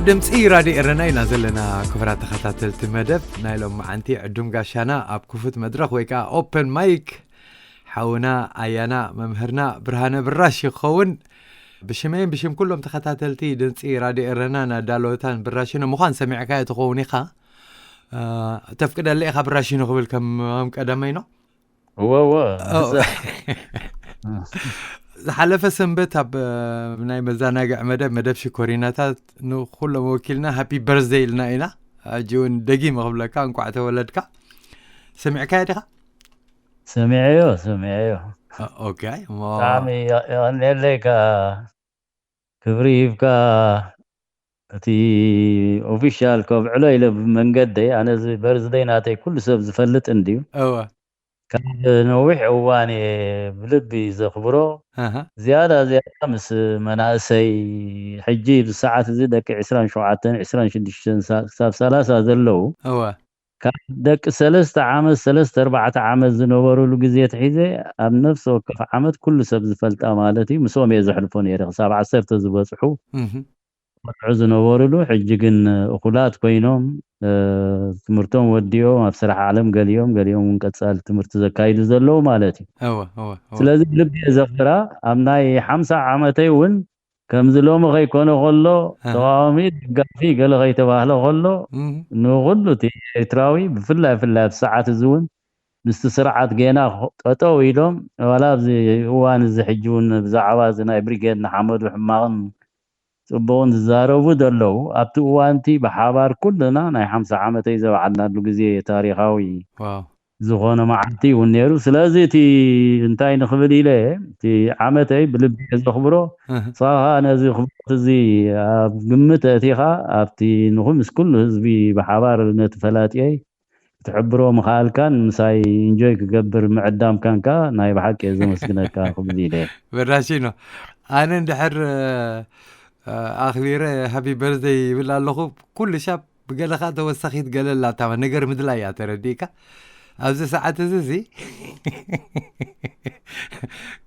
ድምፂ ራድዮ ኤረና ኢና ዘለና። ክቡራት ተኸታተልቲ መደብ ናይ ሎም መዓንቲ ዕዱም ጋሻና ኣብ ክፉት መድረኽ ወይ ከዓ ኦፐን ማይክ ሓውና ኣያና መምህርና ብርሃነ ብራሽ ይኸውን። ብሽመይን ብሽም ኩሎም ተኸታተልቲ ድምፂ ራድዮ ኤረና ናዳለወታን ብራሽኖ ምዃን ሰሚዕካዮ ትኸውን ኢኻ። ተፍቅደለ ኢኻ ብራሽኖ ክብል ከም ቀደመይ ነው። እወ እወ ዝሓለፈ ሰንበት ኣብ ናይ መዘናግዒ መደብ መደብ ሽኮሪናታት ንኩሎም ወኪልና ሃፒ በርዝደይ ኢልና ኢና። ሕጂ እውን ደጊመ ክብለካ እንኳዕ ተወለድካ። ሰሚዕካዮ ዲኻ? ሰሚዐዮ ሰሚዐዮ። ኦኬ እሞ ብጣዕሚ የቐንየለይ ከዓ ክብሪ ሂብካ እቲ ኦፊሻል ከብዕሎ ኢለ ብመንገደይ ኣነ እዚ በርዝደይ ናተይ ኩሉ ሰብ ዝፈልጥ እንድዩ። እወ ካብ ነዊሕ እዋን እየ ብልቢ ዘኽብሮ። ኣሃ ዝያዳ ዝያዳ ምስ መናእሰይ ሕጂ ብሰዓት እዚ ደቂ ዕስራን ሸውዓተን ዕስራን ሽዱሽተን ክሳብ ሰላሳ ዘለዉ እወ ካብ ደቂ ሰለስተ ዓመት ሰለስተ ኣርባዕተ ዓመት ዝነበሩሉ ግዜ ትሒዘ ኣብ ነፍሲ ወከፍ ዓመት ኩሉ ሰብ ዝፈልጣ ማለት እዩ ምስኦም እየ ዘሕልፎ ነይረ ክሳብ ዓሰርተ ዝበፅሑ እህ ቆልዑ ዝነበሩሉ ሕጂ ግን እኹላት ኮይኖም ትምህርቶም ወዲኦም ኣብ ስራሕ ዓለም ገሊኦም ገሊኦም እውን ቀፃሊ ትምህርቲ ዘካይዱ ዘለዉ ማለት እዩ። እወ እወ እወ ስለዚ ብልቢ እየ ዘኽብራ። ኣብ ናይ ሓምሳ ዓመተይ እውን ከምዚ ሎሚ ከይኮነ ከሎ ኣሃ። ተቃዋሚ ደጋፊ ገለ ከይተባህለ ከሎ እህ ንኩሉ እቲ ኤርትራዊ ብፍላይ ብፍላይ ኣብ ሰዓት እዚ እውን ምስቲ ስርዓት ጌና ጠጠው ኢሎም ዋላ ኣብዚ እዋን እዚ ሕጂ እውን ብዛዕባ እዚ ናይ ብሪጌድ ንሓመዱ ሕማቕን ፅቡቕን ዝዛረቡ ዘለዉ ኣብቲ እዋንቲ ብሓባር ኩልና ናይ ሓምሳ ዓመተይ ዘበዓልናሉ ግዜ ታሪኻዊ ዋው ዝኾነ መዓልቲ እውን ነይሩ። ስለዚ እቲ እንታይ ንኽብል ኢለ እቲ ዓመተይ ብልቢ እየ ዘኽብሮ። እህ ንስኻ ከዓ ነዚ ክብረት እዚ ኣብ ግምት ኣእቲኻ ኣብቲ ንኹ ምስ ኩሉ ህዝቢ ብሓባር ነቲ ፈላጥየይ ክትሕብሮ ምኽኣልካን ምሳይ ኢንጆይ ክገብር ምዕዳምካን ከዓ ናይ ብሓቂ እየ ዘመስግነካ ክብል ኢለ። በራሺኖ ኣነ እንድሕር ኣኽቢረ ሃቢ በርዝደይ ይብል ኣለኹ። ኩሉ ሻብ ብገለ ከዓ ተወሳኺት ገለ ኣላታ ነገር ምድላይ እያ ተረዲእካ። ኣብዚ ሰዓት እዚ እዚ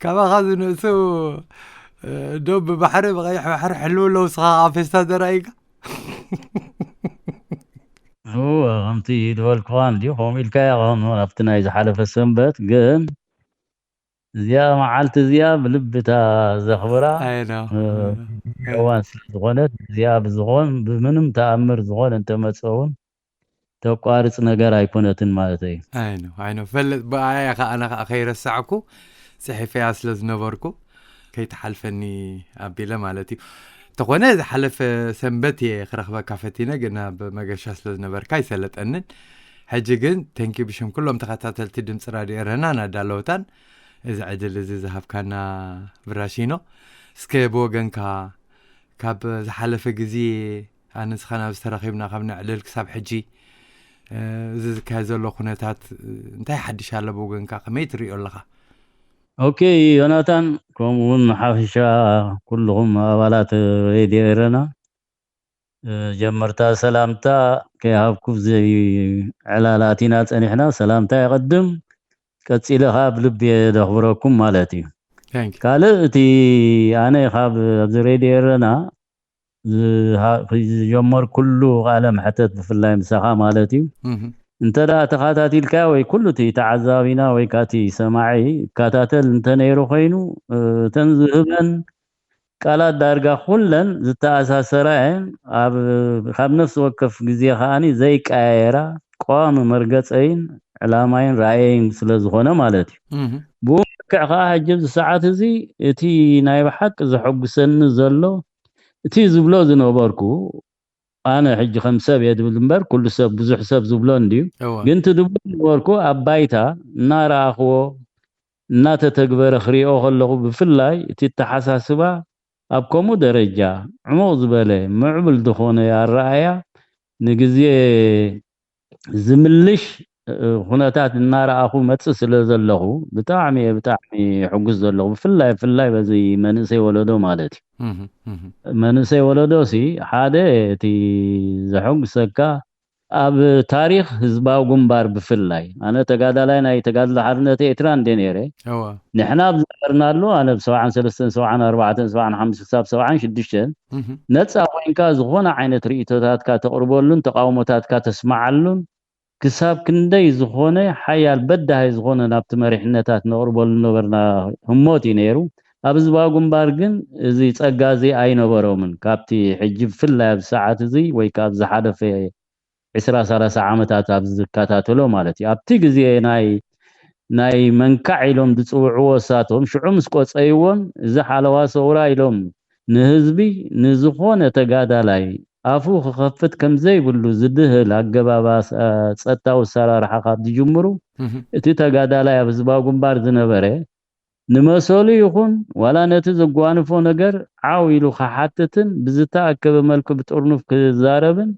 ካባኻ ዝንእሱ ዶብ ብባሕሪ ብቐይሕ ባሕሪ ሕልው ኣለዉ። ስኻ ከዓ ፌስታ ዘራኢካ እወ ከምቲ ዝበልክዋ እንዲ ከምኡ ኢልካያ ከም ኣብቲ ናይ ዝሓለፈ ሰንበት ግን እዚኣ መዓልቲ እዚኣ ብልብታ ዘኽብራ ኣይ ነው እ፣ እዋን ስለ ዝኾነት እዚኣ ብዝኾን ብምንም ተኣምር ዝኾነ እንተመፀ እውን ተቋርፅ ነገር ኣይኮነትን ማለት እዩ። ኣይ ነው ኣይ ነው ፈልጥ ብኣያ ከዓ ኣነ ከዓ ከይረሳዕኩ ፅሒፈያ ስለ ዝነበርኩ ከይተሓልፈኒ ኣቢለ ማለት እዩ። ተኾነ ዝሓለፈ ሰንበት እየ ክረኽበካ ፈቲነ ግን ኣብ መገሻ ስለ ዝነበርካ ኣይሰለጠንን። ሕጂ ግን ተንኪ ብሽም ኩሎም ተኸታተልቲ ድምፂ ራድዮ ኤረና ናዳለውታን እዚ ዕድል እዚ ዝሃብካና ብራሺኖ እስከ ብወገንካ ካብ ዝሓለፈ ግዜ ኣነ ንስኻን ኣብዚ ተራኺብና ካብ ነዕልል ክሳብ ሕጂ እዚ ዝካየድ ዘሎ ኩነታት እንታይ ሓድሽ ኣሎ ብወገንካ ከመይ ትሪኦ ኣለኻ? ኦኬ ዮናታን ከምኡ እውን ሓፈሻ ኩልኹም ኣባላት ሬድዮ ኤረና ጀመርታ ሰላምታ ከይሃብኩ ዘይ ዕላል ኣቲና ፀኒሕና ሰላምታ የቐድም ቀፂለ ከዓ ብልቢ የደኽብረኩም ማለት እዩ። Thank you. ካልእ እቲ ኣነ ካብ ኣብዚ ሬድዮ ኤረና ዝጀመርኩሉ ቃለ መሕተት ብፍላይ ምሳኻ ማለት እዩ እንተ ደኣ ተኸታቲልካ ወይ ኩሉ እቲ ተዓዛቢና ወይ ካቲ ሰማዒ ይከታተል እንተነይሩ ኮይኑ እተን ዝህበን ቃላት ዳርጋ ኩለን ዝተኣሳሰራ እየን። ኣብ ካብ ነፍሲ ወከፍ ግዜ ከዓኒ ዘይቀያየራ ቀዋሚ መርገፀይን ዕላማይን ራእየይን ስለ ዝኾነ ማለት እዩ። ብኡ መልክዕ ከዓ ሕጂ ኣብዚ ሰዓት እዚ እቲ ናይ ብሓቂ ዘሐጉሰኒ ዘሎ እቲ ዝብሎ ዝነበርኩ ኣነ ሕጂ ከም ሰብ እየ ዝብል እምበር ኩሉ ሰብ ብዙሕ ሰብ ዝብሎ እንድዩ እወ ግን እቲ ዝብሎ ዝነበርኩ ኣብ ባይታ እናረኣኽዎ እናተተግበረ ክሪኦ ከለኹ ብፍላይ እቲ ተሓሳስባ ኣብ ከምኡ ደረጃ ዕሙቕ ዝበለ ምዕቡል ዝኾነ ኣረኣእያ ንግዜ ዝምልሽ ኩነታት እናረኣኹ መፅእ ስለ ዘለኹ ብጣዕሚ እየ ብጣዕሚ ሕጉስ ዘለኹ ብፍላይ ብፍላይ በዚ መንእሰይ ወለዶ ማለት እዩ። መንእሰይ ወለዶ ሲ ሓደ እቲ ዘሐጉሰካ ኣብ ታሪኽ ህዝባዊ ግንባር ብፍላይ፣ ኣነ ተጋዳላይ ናይ ተጋድሎ ሓርነት ኤርትራ እንደ ነይረ፣ እወ ንሕና ኣብ ዝነበርናሉ፣ ኣነ ብ73፣ 74፣ 75 ክሳብ 76 እህ ነፃ ኮይንካ ዝኾነ ዓይነት ርእይቶታትካ ተቕርበሉን ተቃውሞታትካ ተስማዓሉን ክሳብ ክንደይ ዝኾነ ሓያል በዳሂ ዝኾነ ናብቲ መሪሕነታት ነቕርበሉ ነበርና ህሞት እዩ ነይሩ። ኣብ ህዝባዊ ግንባር ግን እዚ ጸጋ እዚ ኣይነበሮምን። ካብቲ ሕጂ ብፍላይ ኣብዚ ሰዓት እዚ ወይ ካብ ዝሓለፈ ዕስራ ሰላሳ ዓመታት ኣብዚ ዝከታተሎ ማለት እዩ። ኣብቲ ግዜ ናይ ናይ መንካዕ ኢሎም ዝጽውዕዎ እሳቶም ሽዑ ምስ ቆጸይዎን እዚ ሓለዋ ሰውራ ኢሎም ንህዝቢ ንዝኾነ ተጋዳላይ ኣፉ ክኸፍት ከም ዘይብሉ ዝድህል ኣገባብ ኣስ- ጸጥታዊ ኣሰራርሓ ካብ ዝጅምሩ እህ እቲ ተጋዳላይ ኣብ ህዝባዊ ግንባር ዝነበረ ንመሰሉ ይኹን ዋላ ነቲ ዘጓንፎ ነገር ዓው ኢሉ ክሓትትን ብዝተኣከበ መልክዕ ብጥርኑፍ ክዛረብን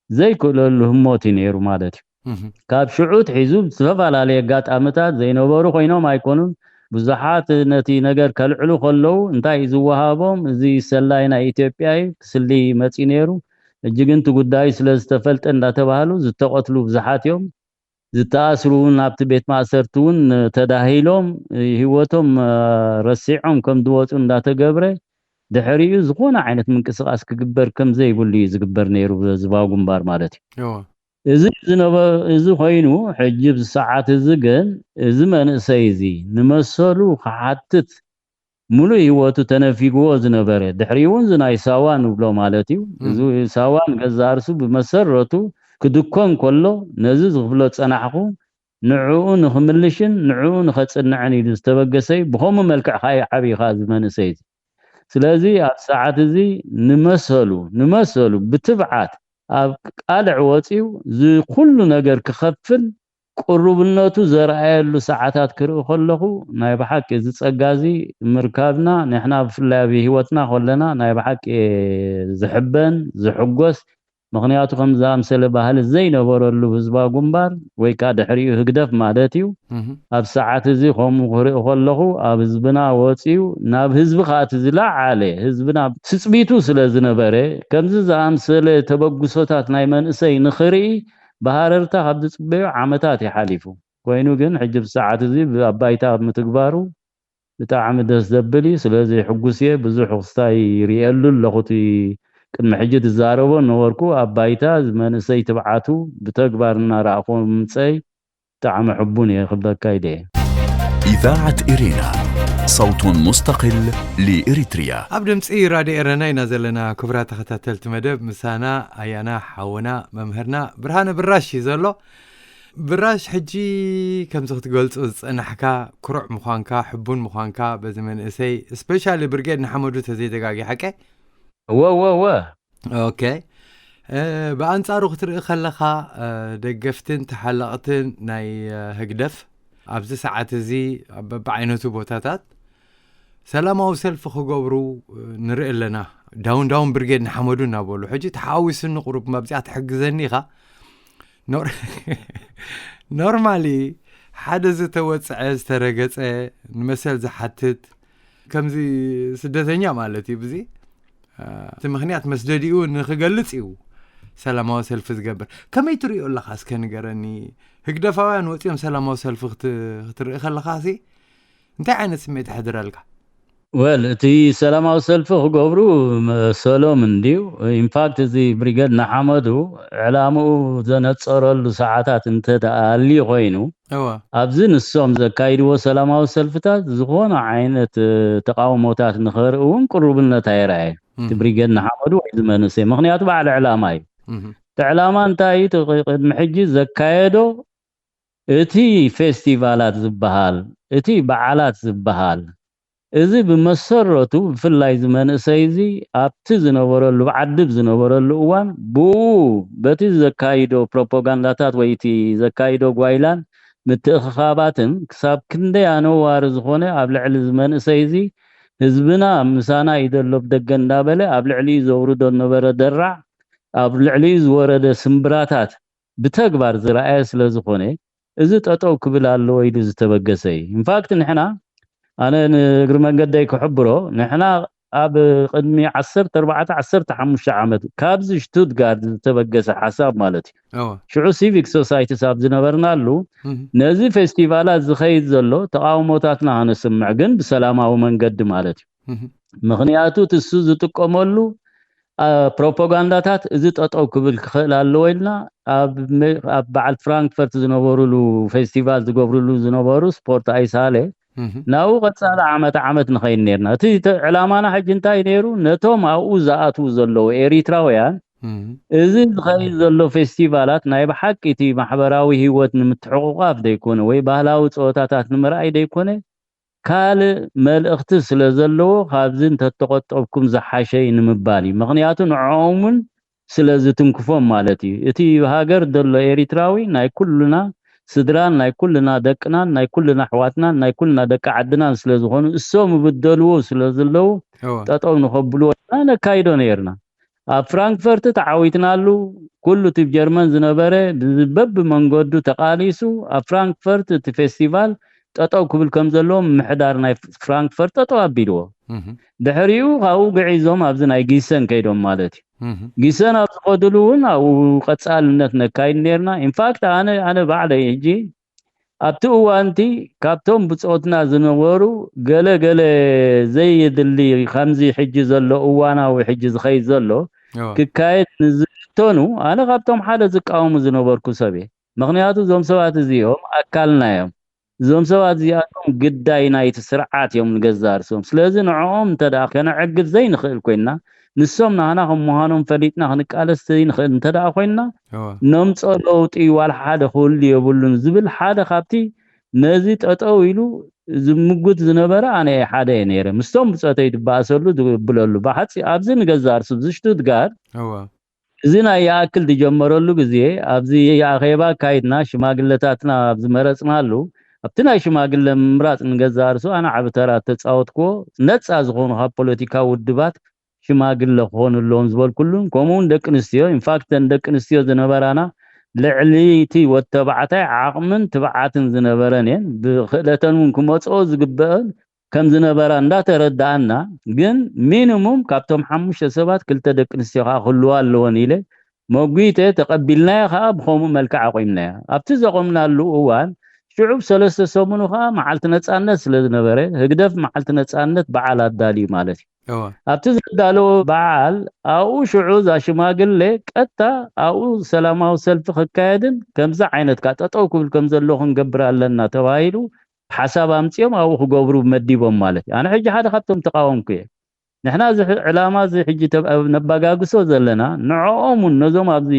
ዘይክእለሉ ህሞት እዩ ነይሩ ማለት እዩ። እህ ካብ ሽዑ ኣትሒዙ ብዝተፈላለየ ኣጋጣምታት ዘይነበሩ ኮይኖም ኣይኮኑን። ብዙሓት ነቲ ነገር ከልዕሉ ከለዉ እንታይ እዩ ዝወሃቦም፣ እዚ ሰላይ ናይ ኢትዮጵያ እዩ ክስሊ መፂኡ ነይሩ፣ ሕጂ ግን እቲ ጉዳዩ ስለ ዝተፈልጠ እንዳተባህሉ ዝተቐትሉ ብዙሓት እዮም። ዝተኣስሩ እውን ኣብቲ ቤት ማእሰርቲ እውን ተዳሂሎም ህይወቶም እ፣ ረሲዖም ከም ዝወፁ እንዳተገብረ ድሕሪኡ ዝኾነ ዓይነት ምንቅስቃስ ክግበር ከም ዘይብሉ እዩ ዝግበር ነይሩ ብህዝባዊ ግንባር ማለት እዩ። እወ እዚ ዝነበ እዚ ኮይኑ ሕጂ ኣብዚ ሰዓት እዚ ግን እዚ መንእሰይ እዚ ንመሰሉ ክሓትት ሙሉእ ህይወቱ ተነፊግዎ ዝነበረ ድሕሪኡ እውን እዚ ናይ ሳዋ ንብሎ ማለት እዩ። እም። እዚ ሳዋ ንገዛእ ርሱ ብመሰረቱ ክድኮን ከሎ ነዚ ዝኽፍሎ ዝጸናሕኩ ንዕኡ ንኽምልሽን ንዕኡ ንኸጽንዕን ኢሉ ዝተበገሰ እዩ። ብኸምኡ መልክዕ ከዓ ይዓብዩ ከዓ እዚ መንእሰይ እዚ። ስለዚ ኣብ ሰዓት እዚ ንመሰሉ ንመሰሉ ብትብዓት ኣብ ቃልዕ ወፂኡ እዚ ኩሉ ነገር ክኸፍል ቅሩብነቱ ዘርኣየሉ ሰዓታት ክርኢ ከለኹ ናይ ብሓቂ እዚ ፀጋ እዚ ምርካብና ንሕና ብፍላይ ኣብ ህይወትና ከለና ናይ ብሓቂ እየ ዝሕበን ዝሕጎስ። ምኽንያቱ ከም ዝኣምሰለ ባህሊ ዘይነበረሉ ህዝባዊ ግንባር ወይ ከዓ ድሕሪኡ ህግደፍ ማለት እዩ። እህ ኣብ ሰዓት እዚ ከምኡ ክርኢ ከለኹ ኣብ ህዝብና ወፂኡ ናብ ህዝቢ ከዓ እቲ ዝለዓለ ህዝብና ትፅቢቱ ስለ ዝነበረ ከምዚ ዝኣምሰለ ተበግሶታት ናይ መንእሰይ ንኽርኢ ብሃረርታ ካብ ዝፅበዮ ዓመታት እዩ ሓሊፉ። ኮይኑ ግን ሕጂ ብሰዓት እዚ ኣብ ባይታ ኣብ ምትግባሩ ብጣዕሚ ደስ ዘብል እዩ። ስለዚ ሕጉስ እየ። ብዙሕ ክስታይ ይርእየሉ ኣለኹ። እቲ ቅድሚ ሕጂ ትዛረቦ ነበርኩ ኣብ ባይታ እዚ መንእሰይ ትብዓቱ ብተግባር እናረኣኹ ምምፀይ ብጣዕሚ ሕቡን እየ ክብለካ ኢለ እየ። إذاعة إرينا، صوت مستقل لإريتريا. ኣብ ድምፂ ራድዮ ኤረና ኢና ዘለና። ክቡራት ተኸታተልቲ መደብ ምሳና ኣያና ሓውና መምህርና ብርሃነ ብራሽ እዩ ዘሎ። ብራሽ ሕጂ ከምዚ ክትገልፁ ዝፀናሕካ ኩሩዕ ምዃንካ ሕቡን ምዃንካ በዚ መንእሰይ ስፔሻሊ ብርጌድ ንሓመዱ ተዘይተጋጊ ሓቀ እወ እወ እወ ኦኬ። ብኣንጻሩ ክትርኢ ከለኻ ደገፍትን ተሓለቕትን ናይ ህግደፍ ኣብዚ ሰዓት እዚ ኣብ በብዓይነቱ ቦታታት ሰላማዊ ሰልፊ ክገብሩ ንርኢ ኣለና። ዳውን ዳውን ብርጌድ ንሓመዱ እናበሉ ሕጂ ተሓዊስኒ ቁሩብ ኣብዚኣ ትሕግዘኒ ኢኻ። ኖርማሊ ሓደ ዝተወፅዐ ዝተረገፀ ንመሰል ዝሓትት ከምዚ ስደተኛ ማለት እዩ። ብዚ እቲ ምኽንያት መስደዲኡ ንክገልፅ እዩ ሰላማዊ ሰልፊ ዝገብር። ከመይ ትሪኦ ኣለኻ እስከ ንገረኒ? ህግደፋውያን ወፂኦም ሰላማዊ ሰልፊ ክትርኢ ከለኻ ሲ እንታይ ዓይነት ስሜት የሕድረልካ? ወል እቲ ሰላማዊ ሰልፊ ክገብሩ መሰሎም እንድዩ። ኢንፋክት እዚ ብሪገድ ንሓመዱ ዕላምኡ ዘነፀረሉ ሰዓታት እንተ ኣልዩ ኮይኑ እወ ኣብዚ ንሶም ዘካይድዎ ሰላማዊ ሰልፍታት ዝኾነ ዓይነት ተቃውሞታት ንኸርኢ እውን ቅሩብነት ኣየርኣየ። እቲ ብሪገድ ንሓመዱ ወይ ዝመንእሰይ ምክንያቱ ባዕሊ ዕላማ እዩ። እቲ ዕላማ እንታይ እዩ? እቲ ቅድሚ ሕጂ ዘካየዶ እቲ ፌስቲቫላት ዝበሃል እቲ በዓላት ዝበሃል እዚ ብመሰረቱ ብፍላይ እዚ መንእሰይ እዚ ኣብቲ ዝነበረሉ ብዓዲ ዝነበረሉ እዋን ብኡ በቲ ዘካይዶ ፕሮፓጋንዳታት ወይ እቲ ዘካይዶ ጓይላን ምትእኽኻባትን ክሳብ ክንደይ ኣነዋሪ ዝኾነ ኣብ ልዕሊ እዚ መንእሰይ እዚ ህዝብና ምሳና እዩ ዘሎ ብደገ እንዳበለ ኣብ ልዕሊኡ ዘውርዶ ዝነበረ ደራዕ ኣብ ልዕሊኡ ዝወረደ ስምብራታት ብተግባር ዝረኣየ ስለ ዝኾነ እዚ ጠጠው ክብል ኣለዎ ኢሉ ዝተበገሰ እዩ። ኢንፋክት ንሕና ኣነ ንእግሪ መንገደይ ክሕብሮ ንሕና ኣብ ቅድሚ ዓሰርተ ኣርባዕተ ዓሰርተ ሓሙሽተ ዓመት ካብዚ ሽቱትጋርድ ዝተበገሰ ሓሳብ ማለት እዩ። ሽዑ ሲቪክ ሶሳይቲስ ኣብ ዝነበርናሉ ነዚ ፌስቲቫላት ዝኸይድ ዘሎ ተቃውሞታትና ከነስምዕ ግን ብሰላማዊ መንገዲ ማለት እዩ። ምክንያቱ ትሱ ዝጥቀመሉ ፕሮፓጋንዳታት እዚ ጠጠው ክብል ክኽእል ኣለዎ ኢልና ኣብ በዓል ፍራንክፈርት ዝነበሩሉ ፌስቲቫል ዝገብሩሉ ዝነበሩ ስፖርት ኣይሳለ ናብኡ ቀፃሊ ዓመት ዓመት ንኸይድ ነርና። እቲ ዕላማና ሕጂ እንታይ ነይሩ? ነቶም ኣብኡ ዝኣትዉ ዘለዉ ኤሪትራውያን እዚ ዝኸይድ ዘሎ ፌስቲቫላት ናይ ብሓቂ እቲ ማሕበራዊ ህይወት ንምትሕቑቋፍ ዘይኮነ ወይ ባህላዊ ፀወታታት ንምርኣይ ዘይኮነ ካልእ መልእኽቲ ስለ ዘለዎ ካብዚ እንተተቆጠብኩም ዝሓሸ እዩ ንምባል እዩ። ምክንያቱ ንዕኦም እውን ስለ ዝትንክፎም ማለት እዩ። እቲ ሃገር ዘሎ ኤሪትራዊ ናይ ኩልና ስድራን ናይ ኩልና ደቅናን ናይ ኩልና ኣሕዋትናን ናይ ኩልና ደቂ ዓድናን ስለ ዝኾኑ እሶም ይብደልዎ ስለ ዘለዉ ጠጠው ንኸብልዎ ኢና ነካይዶ ነርና። ኣብ ፍራንክፈርት ተዓዊትናሉ። ኩሉ እቲ ጀርመን ዝነበረ በብመንገዱ ተቃሊሱ ኣብ ፍራንክፈርት እቲ ፌስቲቫል ጠጠው ክብል ከም ዘለዎ ምሕዳር ናይ ፍራንክፈርት ጠጠው ኣቢልዎ። ድሕሪኡ ካብኡ ግዒዞም ኣብዚ ናይ ጊሰን ከይዶም ማለት እዩ። ጊሰን ኣብ ዝኸድሉ እውን ኣብኡ ቀፃልነት ነካይድ ነርና። ኢንፋክት ኣነ ኣነ ባዕለይ ሕጂ ኣብቲ እዋንቲ ካብቶም ብፆትና ዝነበሩ ገለ ገለ ዘይድሊ ከምዚ ሕጂ ዘሎ እዋናዊ ሕጂ ዝኸይድ ዘሎ ክካየድ ንዝፍተኑ ኣነ ካብቶም ሓደ ዝቃወሙ ዝነበርኩ ሰብ እየ። ምክንያቱ እዞም ሰባት እዚኦም ኣካልና እዮም። እዞም ሰባት እዚኣቶም ግዳይ ናይቲ ስርዓት እዮም ንገዛ ርእሶም። ስለዚ ንዕኦም እንተ ደኣ ከነዕግብ ዘይንኽእል ኮይንና ንሶም ናህና ከም ምዃኖም ፈሊጥና ክንቃለስ ዘይንኽእል እንተ ደኣ ኮይንና ነምጾ ለውጢ ዋላ ሓደ ክህሉ የብሉን ዝብል ሓደ ካብቲ ነዚ ጠጠው ኢሉ ዝምጉት ዝነበረ ኣነ ሓደ እየ ነይረ። ምስቶም ብጾተይ ድበኣሰሉ ድብለሉ ብሓጺ ኣብዚ ንገዛ ርእሱ እዚ ሽቱትጋርድ እዚ ናይ ይኣክል ዝጀመረሉ ግዜ ኣብዚ ኣኼባ ኣካይድና ሽማግለታትና ኣብ ዝመረጽናሉ ኣብቲ ናይ ሽማግለ ምምራጽ ንገዛ ርእሱ ኣነ ዓቢ ተራ ተጻወትክዎ። ነጻ ዝኾኑ ካብ ፖለቲካ ውድባት ሽማግለ ክኾኑ ኣለዎም ዝበልኩሉን ከምኡ እውን ደቂ ኣንስትዮ ኢንፋክት ተን ደቂ ኣንስትዮ ዝነበራና ልዕሊ እቲ ወዲ ተባዕታይ ዓቕምን ትብዓትን ዝነበረን እየን። ብክእለተን እውን ክመፅኦ ዝግበአን ከም ዝነበራ እንዳተረዳኣና ግን ሚኒሙም ካብቶም ሓሙሽተ ሰባት ክልተ ደቂ ኣንስትዮ ከዓ ክህልዋ ኣለወን ኢለ መጒተ ተቐቢልናዮ ከዓ ብኸምኡ መልክዕ ኣቑምናዮ። ኣብቲ ዘቖምናሉ እዋን ሽዑ ብሰለስተ ሰሙኑ ከዓ መዓልቲ ነፃነት ስለ ዝነበረ ህግደፍ መዓልቲ ነፃነት በዓል ኣዳልዩ ማለት እዩ። ኣብቲ ዘዳለዎ በዓል ኣብኡ ሽዑ እዛ ሽማግለ ቀጥታ ኣብኡ ሰላማዊ ሰልፊ ክካየድን ከምዚ ዓይነት ከዓ ጠጠው ክብል ከም ዘለዎ ክንገብር ኣለና ተባሂሉ ሓሳብ ኣምፂኦም ኣብኡ ክገብሩ መዲቦም ማለት እዩ። ኣነ ሕጂ ሓደ ካብቶም ተቃወምኩ እየ። ንሕና እዚ ዕላማ እዚ ሕጂ ነባጋግሶ ዘለና ንዕኦም እውን ነዞም ኣብዚ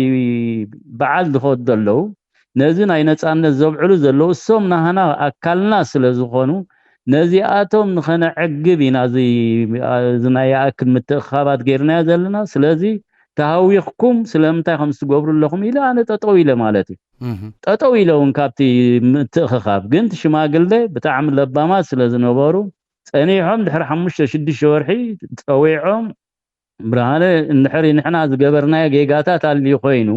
በዓል ዝኸዱ ዘለዉ ነዚ ናይ ነፃነት ዘብዕሉ ዘለዉ እሶም ናህና ኣካልና ስለ ዝኾኑ ነዚኣቶም ንኸነዕግብ ኢና እዚ ናይ ይኣክል ምትእኽኻባት ገይርናዮ ዘለና። ስለዚ ተሃዊኽኩም ስለምንታይ ከም ዝትገብሩ ኣለኹም ኢለ ኣነ ጠጠው ኢለ ማለት እዩ። ጠጠው ኢለ እውን ካብቲ ምትእኽኻብ ግን ሽማግለ ብጣዕሚ ለባማት ስለ ዝነበሩ ጸኒሖም ድሕሪ ሓሙሽተ ሽዱሽተ ወርሒ ጸዊዖም ብርሃነ እንድሕሪ ንሕና ዝገበርናዮ ጌጋታት ኣልዩ ኮይኑ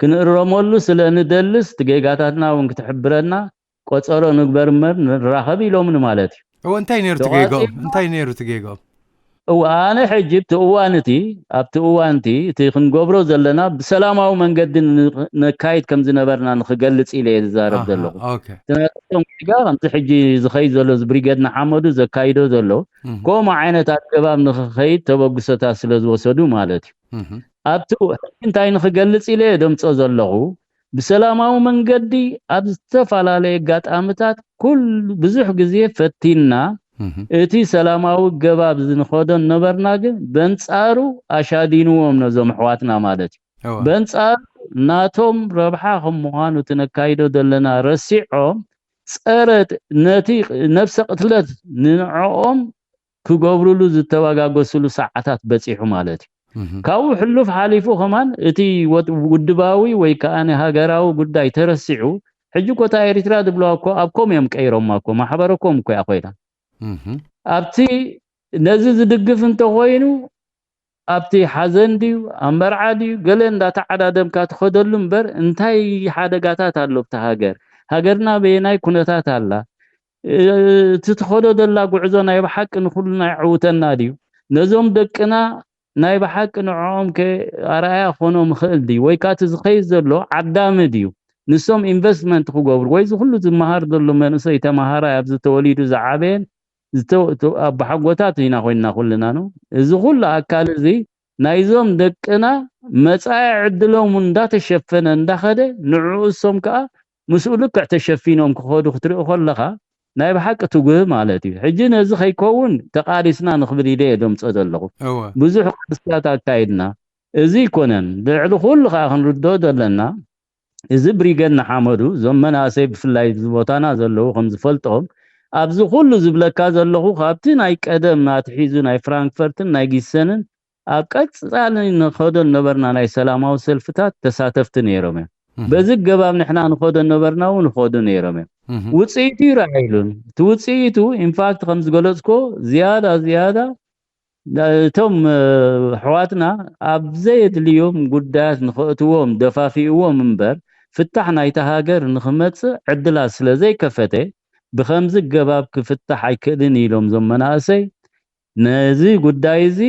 ክንእረመሉ ስለ ንደልስ እቲ ጌጋታትና እውን ክትሕብረና ቆጸሮ ንግበር እምበር ንራኸብ ኢሎምኒ ማለት እዩ። እወ እንታይ ነይሩ እቲ ጌጋኦም? እንታይ ነይሩ እቲ ጌጋኦም? እወ ኣነ ሕጂ ኣብቲ እዋን እቲ ኣብቲ እዋን እቲ እቲ ክንገብሮ ዘለና ብሰላማዊ መንገዲ ነካይድ ከም ዝነበርና ንክገልጽ ኢለ እየ ዝዛረብ ዘለኹ። እቲ ናቶም ጌጋ ከምዚ ሕጂ ዝኸይድ ዘሎ እዚ ብሪገድ ንሓመዱ ዘካይዶ ዘሎ ከምኡ ዓይነት ኣገባብ ንክኸይድ ተበግሶታት ስለ ዝወሰዱ ማለት እዩ። ኣብቲ ሕጂ እንታይ ንክገልጽ ኢለ እየ ደምጾ ዘለኹ ብሰላማዊ መንገዲ ኣብ ዝተፈላለየ ኣጋጣምታት ኩሉ ብዙሕ ግዜ ፈቲንና እቲ ሰላማዊ ገባብ ዝንኸዶ ነበርና ግን በንጻሩ ኣሻዲንዎም ነዞም ኣሕዋትና ማለት እዩ። በንጻሩ ናቶም ረብሓ ከም ምዃኑ እቲ ነካይዶ ዘለና ረሲዖም ጸረ ነቲ ነብሰ ቅትለት ንንዕኦም ክገብርሉ ዝተበጋገስሉ ሰዓታት በጺሑ ማለት እዩ። ካብኡ ሕሉፍ ሓሊፉ ከማን እቲ ውድባዊ ወይ ከዓ ሃገራዊ ጉዳይ ተረሲዑ ሕጂ ኮታ ኤሪትራ ዝብለዋ እኮ ኣብ ኮም እዮም ቀይሮማ እኮ ማሕበረ ኮም እኮ እያ ኮይና ኣብቲ ነዚ ዝድግፍ እንተኮይኑ ኣብቲ ሓዘን ድዩ ኣብ መርዓ ድዩ ገለ እንዳተዓዳደምካ ትኸደሉ እምበር እንታይ ሓደጋታት ኣሎ ኣብቲ ሃገር? ሃገርና በየናይ ኩነታት ኣላ? እቲ ትኸዶ ዘላ ጉዕዞ ናይ ብሓቂ ንኩልና ይዕውተና ድዩ? ነዞም ደቅና ናይ ብሓቂ ንዕኦም ከ ኣርኣያ ክኾኖም ይኽእል ድዩ? ወይ ከዓ እቲ ዝኸይድ ዘሎ ዓዳሚ ድዩ? ንሶም ኢንቨስትመንት ክገብሩ ወይ እዚ ኩሉ ዝመሃር ዘሎ መንእሰይ ተመሃራይ ኣብዚ ተወሊዱ ዝዓበየን ዝተወ- ኣቦሓጎታት ኢና ኮይንና ኩልና ነው። እዚ ኩሉ ኣካል እዚ ናይዞም ደቅና መጻኢ ዕድሎም እውን እንዳተሸፈነ እንዳኸደ ንዕኡ እሶም ከዓ ምስኡ ልክዕ ተሸፊኖም ክኸዱ ክትርኢ ከለኻ ናይ ብሓቂ ትጉህ ማለት እዩ። ሕጂ ነዚ ከይከውን ተቓሊስና ንኽብል ኢለ እየ ደምጾ ዘለኹ። እወ ብዙሕ ቃልስታት ኣካይድና። እዚ ይኮነን ልዕሊ ኩሉ ከዓ ክንርድኦ ዘለና እዚ ብሪገድ ንሓመዱ እዞም መናእሰይ ብፍላይ እዚ ቦታና ዘለዉ ከም ዝፈልጦም ኣብዚ ኩሉ ዝብለካ ዘለኹ ካብቲ ናይ ቀደም ኣትሒዙ ናይ ፍራንክፈርትን ናይ ጊሰንን ኣብ ቀጻሊ ንኸዶ ነበርና ናይ ሰላማዊ ሰልፍታት ተሳተፍቲ ነይሮም እዮም። በዚ ገባብ ንሕና ንኸዶ ነበርና እውን ንኸዱ ነይሮም እዮም። ውፅኢቱ ይረኣይሉን እቲ ውፅኢቱ ኢንፋክት ከም ዝገለፅኮ ዝያዳ ዝያዳ እቶም ኣሕዋትና ኣብ ዘየድልዮም ጉዳያት ንኸእትዎም ደፋፊእዎም እምበር ፍታሕ ናይታ ሃገር ንኽመፅእ ዕድላት ስለ ዘይከፈተ ብኸምዚ ገባብ ክፍታሕ ኣይክእልን ኢሎም ዞም መናእሰይ ነዚ ጉዳይ እዚ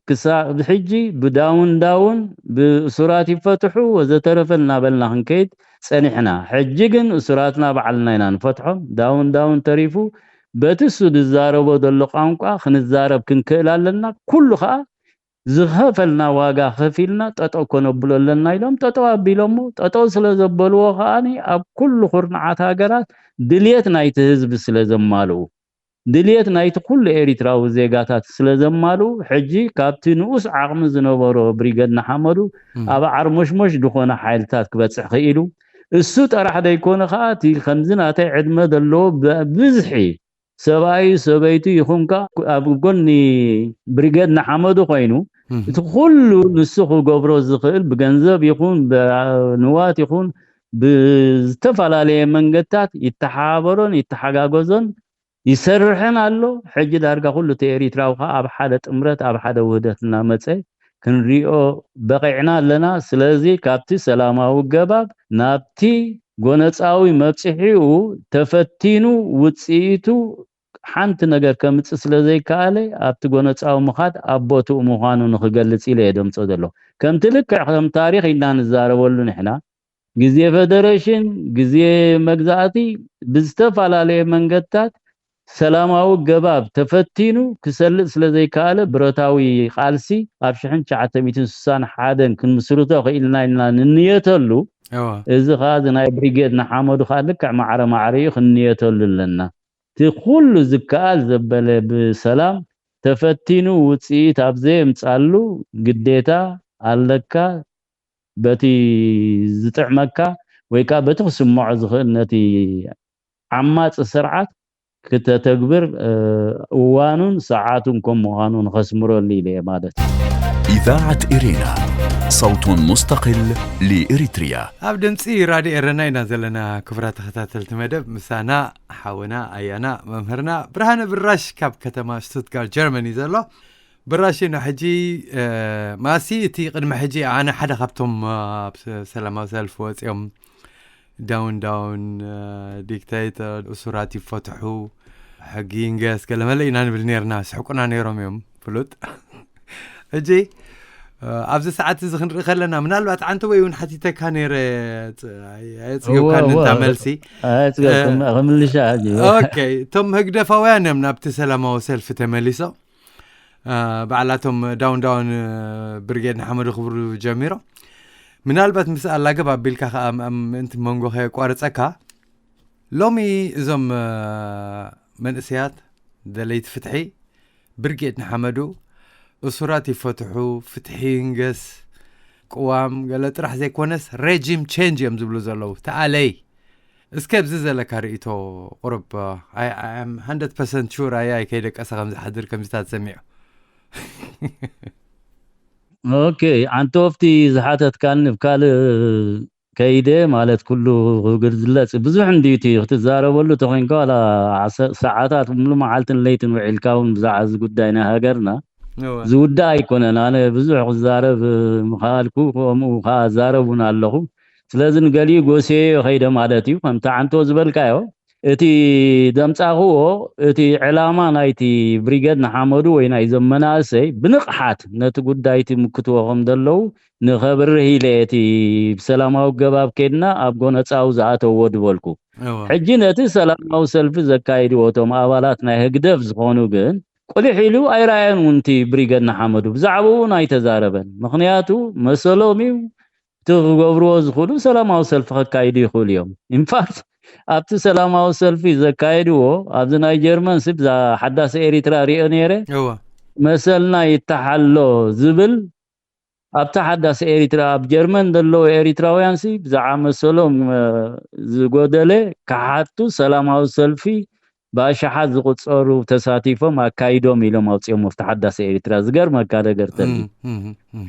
ክሳብ ሕጂ ብዳውን ዳውን ብእሱራት ይፈትሑ ወዘተረፈ እናበልና ክንከይድ ፀኒሕና። ሕጂ ግን እሱራትና ባዕልና ኢና ንፈትሖም። ዳውን ዳውን ተሪፉ በቲ እሱ ዝዛረቦ ዘሎ ቋንቋ ክንዛረብ ክንክእል ኣለና። ኩሉ ከዓ ዝኸፈልና ዋጋ ከፊልና ጠጠው ከነብሎ ኣለና ኢሎም ጠጠው ኣቢሎሞ። ጠጠው ስለ ዘበልዎ ከዓኒ ኣብ ኩሉ ኩርናዓት ሃገራት ድልየት ናይቲ ህዝቢ ስለ ዘማልኡ ድልየት ናይቲ ኩሉ ኤሪትራዊ ዜጋታት ስለ ዘማልኡ ሕጂ ካብቲ ንኡስ ዓቕሚ ዝነበሮ ብሪገድ ንሓመዱ ኣብ ዓርሞሽሞሽ ዝኾነ ሓይልታት ክበፅሕ ክኢሉ። እሱ ጥራሕ ዘይኮነ ከዓ እቲ ከምዚ ናተይ ዕድመ ዘለዎ ብዝሒ ሰብኣዩ ሰበይቱ ይኹንካ ኣብ ጎኒ ብሪገድ ንሓመዱ ኮይኑ እቲ ኩሉ ንሱ ክገብሮ ዝኽእል ብገንዘብ ይኹን ብንዋት ይኹን ብዝተፈላለየ መንገድታት ይተሓባበሮን ይተሓጋገዞን ይሰርሕን ኣሎ። ሕጂ ዳርጋ ኩሉ እቲ ኤሪትራዊ ከዓ ኣብ ሓደ ጥምረት ኣብ ሓደ ውህደት እናመፀ ክንሪኦ በቂዕና ኣለና። ስለዚ ካብቲ ሰላማዊ ገባብ ናብቲ ጎነፃዊ መብፅሒኡ ተፈቲኑ ውፅኢቱ ሓንቲ ነገር ከምፅእ ስለ ዘይከኣለ ኣብቲ ጎነፃዊ ምኻድ ኣብ ቦትኡ ምዃኑ ንክገልፅ ኢለ እየ ደምፆ ዘሎ። ከምቲ ልክዕ ከም ታሪክ ኢና ንዛረበሉ ንሕና ግዜ ፈደረሽን ግዜ መግዛእቲ ብዝተፈላለየ መንገድታት ሰላማዊ ገባብ ተፈቲኑ ክሰልጥ ስለ ዘይከኣለ ብረታዊ ቃልሲ ኣብ ሽሕን ትሽዓተ ሚእትን ስሳን ሓደን ክንምስርቶ ክኢልና ኢልና ንንየተሉ እዚ ከዓ እዚ ናይ ብሪጌድ ንሓመዱ ከዓ ልክዕ ማዕረ ማዕሪኡ ክንንየተሉ ኣለና። እቲ ኩሉ ዝከኣል ዘበለ ብሰላም ተፈቲኑ ውፅኢት ኣብ ዘየምፃሉ ግዴታ ኣለካ። በቲ ዝጥዕመካ ወይ ከዓ በቲ ክስምዖ ዝኽእል ነቲ ዓማፂ ስርዓት ክተተግብር እዋኑን ሰዓቱን ከም ምዃኑ ንኸስምረሉ ኢለ እየ ማለት እዩ። إذاعة إرينا، صوت مستقل لإريتريا. ኣብ ድምፂ ራድዮ ኤረና ኢና ዘለና። ክቡራት ተኸታተልቲ መደብ ምሳና ሓውና ኣያና መምህርና ብርሃነ ብራሽ ካብ ከተማ ስቱትጋርት ጀርመኒ ዘሎ። ብራሽ ና ሕጂ ማሲ እቲ ቅድሚ ሕጂ ኣነ ሓደ ካብቶም ኣብ ሰላማዊ ሰልፍ ወፂኦም ዳውን ዳውን ዲክታተር እሱራት ይፈትሑ ሕጊ ይንገስ ገለመለ ኢና ንብል ነርና። ስሕቁና ነይሮም እዮም ፍሉጥ። ሕጂ ኣብዚ ሰዓት እዚ ክንርኢ ከለና ምናልባት ዓንተ ወይ እውን ሓቲተካ ነይረ ኣየፅገብካን እንታ መልሲ ክምልሻ እቶም ህግደፋውያን እዮም ናብቲ ሰላማዊ ሰልፊ ተመሊሶም ባዕላቶም ዳውን ዳውን ብርጌድ ንሓመዱ ክብሉ ጀሚሮም። ምናልባት ምስ ኣላገብ ኣቢልካ ከዓ ምእንቲ መንጎ ከየቋርፀካ ሎሚ እዞም መንእሰያት ደለይቲ ፍትሒ ብርጌድ ንሓመዱ እሱራት ይፈትሑ ፍትሒ ይንገስ ቅዋም ገለ ጥራሕ ዘይኮነስ ሬጂም ቼንጅ እዮም ዝብሉ ዘለዉ ተኣለይ እስከ ኣብዚ ዘለካ ርእቶ ቁርብ ሓንደት ፐርሰንት ሹር ኣያ ከይደቀሰ ከም ዝሓድር ከምዚታት ሰሚዑ ኦኬ ኣንተ ወፍቲ ዝሓተትካኒ ብ ካልእ ከይደ ማለት ኩሉ ክግር ዝለፅ ብዙሕ እንዲዩ እቲ ክትዛረበሉ ተኮይንካ ዋላ ሰዓታት ሙሉ መዓልትን ለይትን ውዒልካ እውን ብዛዕባ እዚ ጉዳይ ናይ ሃገርና ዝውዳእ ኣይኮነን። ኣነ ብዙሕ ክዛረብ ምኸኣልኩ ከምኡ ከዓ ዛረብ እውን ኣለኹ። ስለዚ ንገሊኡ ጎስየዮ ከይደ ማለት እዩ። ከምቲ ዓንቶ ዝበልካዮ እቲ ዘምጻእኽዎ፣ እቲ ዕላማ ናይቲ ብሪገድ ንሓመዱ ወይ ናይዞም መናእሰይ ብንቕሓት ነቲ ጉዳይ ትምክትዎ ከም ዘለዉ ንኸብርህ ኢለ፣ እቲ ብሰላማዊ ገባብ ከድና ኣብ ጎነጻዊ ዝኣተዎ ዝበልኩ። ሕጂ ነቲ ሰላማዊ ሰልፊ ዘካይድዎ እቶም ኣባላት ናይ ህግደፍ ዝኾኑ ግን ቁሊሕ ኢሉ ኣይረኣየን እውን እቲ ብሪገድ ንሓመዱ። ብዛዕባኡ እውን ኣይተዛረበን። ምኽንያቱ መሰሎም እዩ። እቲ ክገብርዎ ዝኽእሉ ሰላማዊ ሰልፊ ከካይዱ ይኽእሉ እዮም። ኢንፋክት ኣብቲ ሰላማዊ ሰልፊ ዘካየድዎ ኣብዚ ናይ ጀርመን ሲ ብዛ ሓዳስ ኤሪትራ ሪኦ ነይረ። መሰልና ይተሓሎ ዝብል ኣብታ ሓዳስ ኤሪትራ ኣብ ጀርመን ዘለዉ ኤሪትራውያን ሲ ብዛዕባ መሰሎም ዝጎደለ ክሓቱ ሰላማዊ ሰልፊ ብኣሽሓት ዝቁጸሩ ተሳቲፎም ኣካይዶም ኢሎም ኣውፅኦም ኣብቲ ሓዳስ ኤሪትራ። ዝገርመካ ነገር ተሊ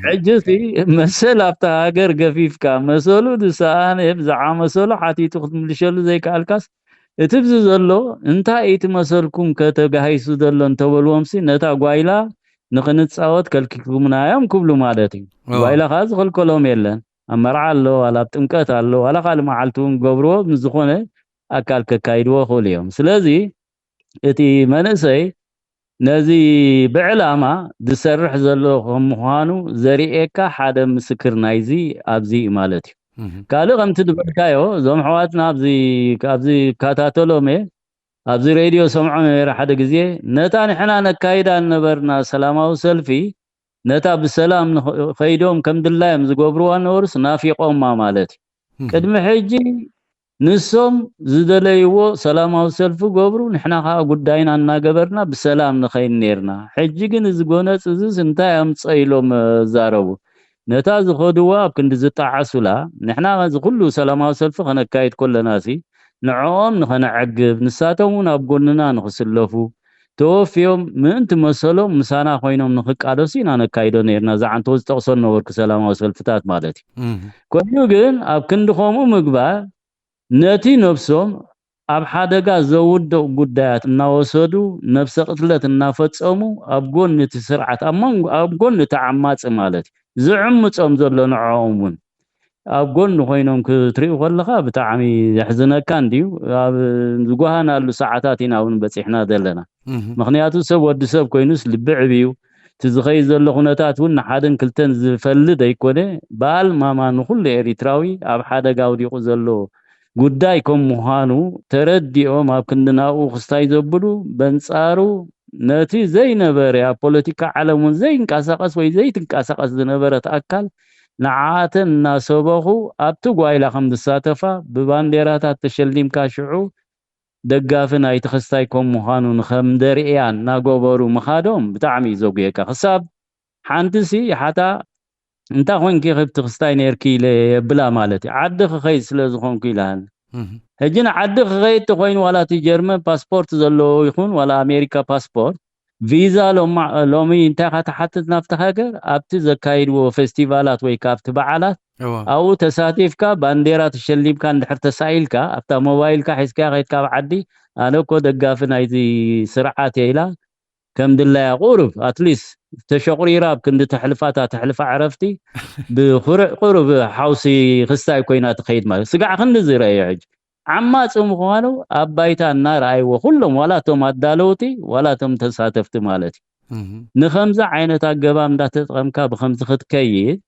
ሕጂ ሲ መሰል ኣብታ ሃገር ገፊፍካ መሰሉ ዝሰኣነ ብዛዕባ መሰሉ ሓቲቱ ክትምልሸሉ ዘይከኣልካስ እቲ ብዚ ዘሎ እንታይ እቲ መሰልኩም ከተጋሂሱ ዘሎ እንተበልዎም ሲ ነታ ጓይላ ንኽንፃወት ከልኪልኩምና እዮም ክብሉ ማለት እዩ። ጓይላ ከዓ ዝኸልከሎም የለን። ኣብ መርዓ ኣሎ ዋላ ኣብ ጥምቀት ኣሎ ዋላ ካልእ መዓልቲ እውን ገብርዎ ምስ ዝኾነ ኣካል ከካይድዎ ይኽእሉ እዮም። ስለዚ እቲ መንእሰይ ነዚ ብዕላማ ዝሰርሕ ዘሎ ከም ምዃኑ ዘርእየካ ሓደ ምስክር ናይዚ ኣብዚ እዩ ማለት እዩ። ካልእ ከምቲ ዝበልካዮ እዞም ኣሕዋትና ኣብዚ ዝከታተሎም እየ ኣብዚ ሬድዮ ሰምዖ ነበረ ሓደ ግዜ ነታ ንሕና ነካይዳ ዝነበርና ሰላማዊ ሰልፊ ነታ ብሰላም ከይዶም ከም ድላዮም ዝገብርዋ ነበሩስ ናፊቆማ ማለት እዩ። ቅድሚ ሕጂ ንሶም ዝደለይዎ ሰላማዊ ሰልፊ ገብሩ፣ ንሕና ከዓ ጉዳይና እናገበርና ብሰላም ንኸይድ ነርና። ሕጂ ግን እዚ ጎነፅ እዝስ እንታይ ኣምፀ ኢሎም ዛረቡ። ነታ ዝኸድዋ ኣብ ክንዲ ዝጠዓሱላ ንሕና እዚ ኩሉ ሰላማዊ ሰልፊ ከነካይድ ከለና ሲ ንዕኦም ንኸነዐግብ ንሳቶም እውን ኣብ ጎንና ንኽስለፉ ተወፍዮም ምእንቲ መሰሎም ምሳና ኮይኖም ንኽቃለሱ ኢና ነካይዶ ነርና። እዛ ዓንተቦ ዝጠቕሶ ነበርኩ ሰላማዊ ሰልፍታት ማለት እዩ። ኮይኑ ግን ኣብ ክንዲ ከምኡ ምግባር ነቲ ነብሶም ኣብ ሓደጋ ዘውድቕ ጉዳያት እናወሰዱ ነብሰ ቅትለት እናፈጸሙ ኣብ ጎኒ እቲ ስርዓት ኣብ መንጎ ኣብ ጎኒ እቲ ዓማጺ ማለት እዩ ዝዕምጾም ዘሎ ንዕኦም እውን ኣብ ጎኒ ኮይኖም ክትሪኡ ከለኻ ብጣዕሚ የሕዝነካ እንድዩ። ኣብ ዝጓሃናሉ ሰዓታት ኢና እውን በፂሕና ዘለና። ምክንያቱ ሰብ ወዲ ሰብ ኮይኑስ ልቢ ዕብዩ እቲ ዝኸይድ ዘሎ ኩነታት እውን ንሓደን ክልተን ዝፈሊ ዘይኮነ በዓል ማማ ንኩሉ ኤሪትራዊ ኣብ ሓደጋ ኣውዲቑ ዘሎ ጉዳይ ከም ምዃኑ ተረዲኦም ኣብ ክንዲ ናብኡ ክስታይ ዘብሉ በንፃሩ ነቲ ዘይነበረ ኣብ ፖለቲካ ዓለም እውን ዘይንቀሳቐስ ወይ ዘይትንቀሳቐስ ዝነበረት ኣካል ንዓኣተን እናሰበኹ ኣብቲ ጓይላ ከም ዝሳተፋ ብባንዴራታት ተሸሊምካ ሽዑ ደጋፊ ናይቲ ክስታይ ከም ምዃኑ ንከምደርእያ እናገበሩ ምኻዶም ብጣዕሚ እዩ ዘጉየካ። ክሳብ ሓንቲ ሲ ሓታ እንታይ ኮንኪ ከብቲ ክስታይ ነርኪ ኢለ የብላ ማለት እዩ። ዓዲ ክኸይድ ስለ ዝኾንኩ ኢላን። ሕጂ ንዓዲ ክኸይድ ተኮይኑ ዋላ እቲ ጀርመን ፓስፖርት ዘለዎ ይኹን ዋላ ኣሜሪካ ፓስፖርት ቪዛ ሎማ- ሎሚ እንታይ ካ ትሓትት ናብቲ ሃገር ኣብቲ ዘካይድዎ ፌስቲቫላት ወይ ካብቲ በዓላት ኣብኡ ተሳቲፍካ ባንዴራ ተሸሊምካ እንድሕር ተሳኢልካ ኣብታ ሞባይልካ ሒዝካ ከይድካ ኣብ ዓዲ ኣነ እኮ ደጋፊ ናይዚ ስርዓት እየ ኢላ ከም ድላያ ቁሩብ ኣትሊስት ተሸቑሪራ ኣብ ክንዲ ተሕልፋታ ተሕልፋ ዕረፍቲ ብኩርዕ ቁሩብ ሓውሲ ክስታይ ኮይና ትኸይድ ማለት ስጋዕ ክንዲ ዝረእዮ ሕጂ ዓማፂ ምዃኑ ኣብ ባይታ እናረኣይዎ ኩሎም ዋላ እቶም ኣዳለውቲ ዋላ እቶም ተሳተፍቲ ማለት እዩ ንኸምዚ ዓይነት ኣገባብ እንዳተጠቐምካ ብኸምዚ ክትከይድ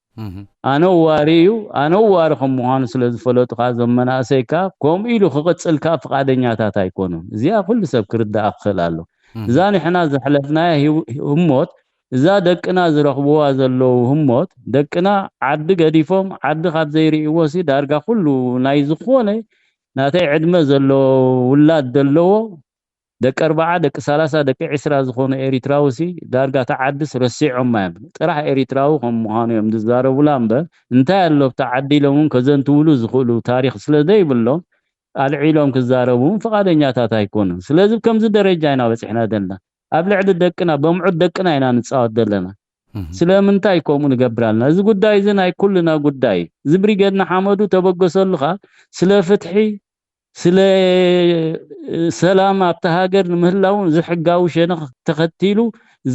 ኣነዋሪ እዩ ኣነዋሪ ከም ምዃኑ ስለ ዝፈለጡ ከዓ እዞም መናእሰይ ከዓ ከምኡ ኢሉ ክቕፅል ከዓ ፍቓደኛታት ኣይኮኑን እዚኣ ኩሉ ሰብ ክርዳኣ ክኽእል ኣሎ እዛ ንሕና ዘሕለፍናያ ህሞት እዛ ደቅና ዝረኽብዋ ዘለዉ ህሞት ደቅና ዓዲ ገዲፎም ዓዲ ካብ ዘይርእይዎ ሲ ዳርጋ ኩሉ ናይ ዝኾነ ናተይ ዕድመ ዘለዎ ውላድ ዘለዎ ደቂ ኣርባዓ ደቂ ሰላሳ ደቂ ዕስራ ዝኾኑ ኤሪትራዊ ሲ ዳርጋ እታ ዓድስ ረሲዖማ እዮም ጥራሕ ኤሪትራዊ ከም ምዃኑ እዮም ዝዛረቡላ እምበር እንታይ ኣሎ ኣብታ ዓዲ ኢሎም እውን ከዘንትውሉ ዝኽእሉ ታሪኽ ስለ ዘይብሎም ኣልዒሎም ክዛረቡ እውን ፍቓደኛታት ኣይኮኑን ስለዚ ከምዚ ደረጃ ኢና በፂሕና ዘለና ኣብ ልዕሊ ደቅና በምዑት ደቅና ኢና ንፃወት ዘለና ስለምንታይ ከምኡ ንገብር ኣለና እዚ ጉዳይ እዚ ናይ ኩልና ጉዳይ እዩ እዚ ብሪገድ ንሓመዱ ተበገሰሉ ከዓ ስለ ፍትሒ ስለ ሰላም ኣብታ ሃገር ንምህላውን እዚ ሕጋዊ ሸነኽ ተኸቲሉ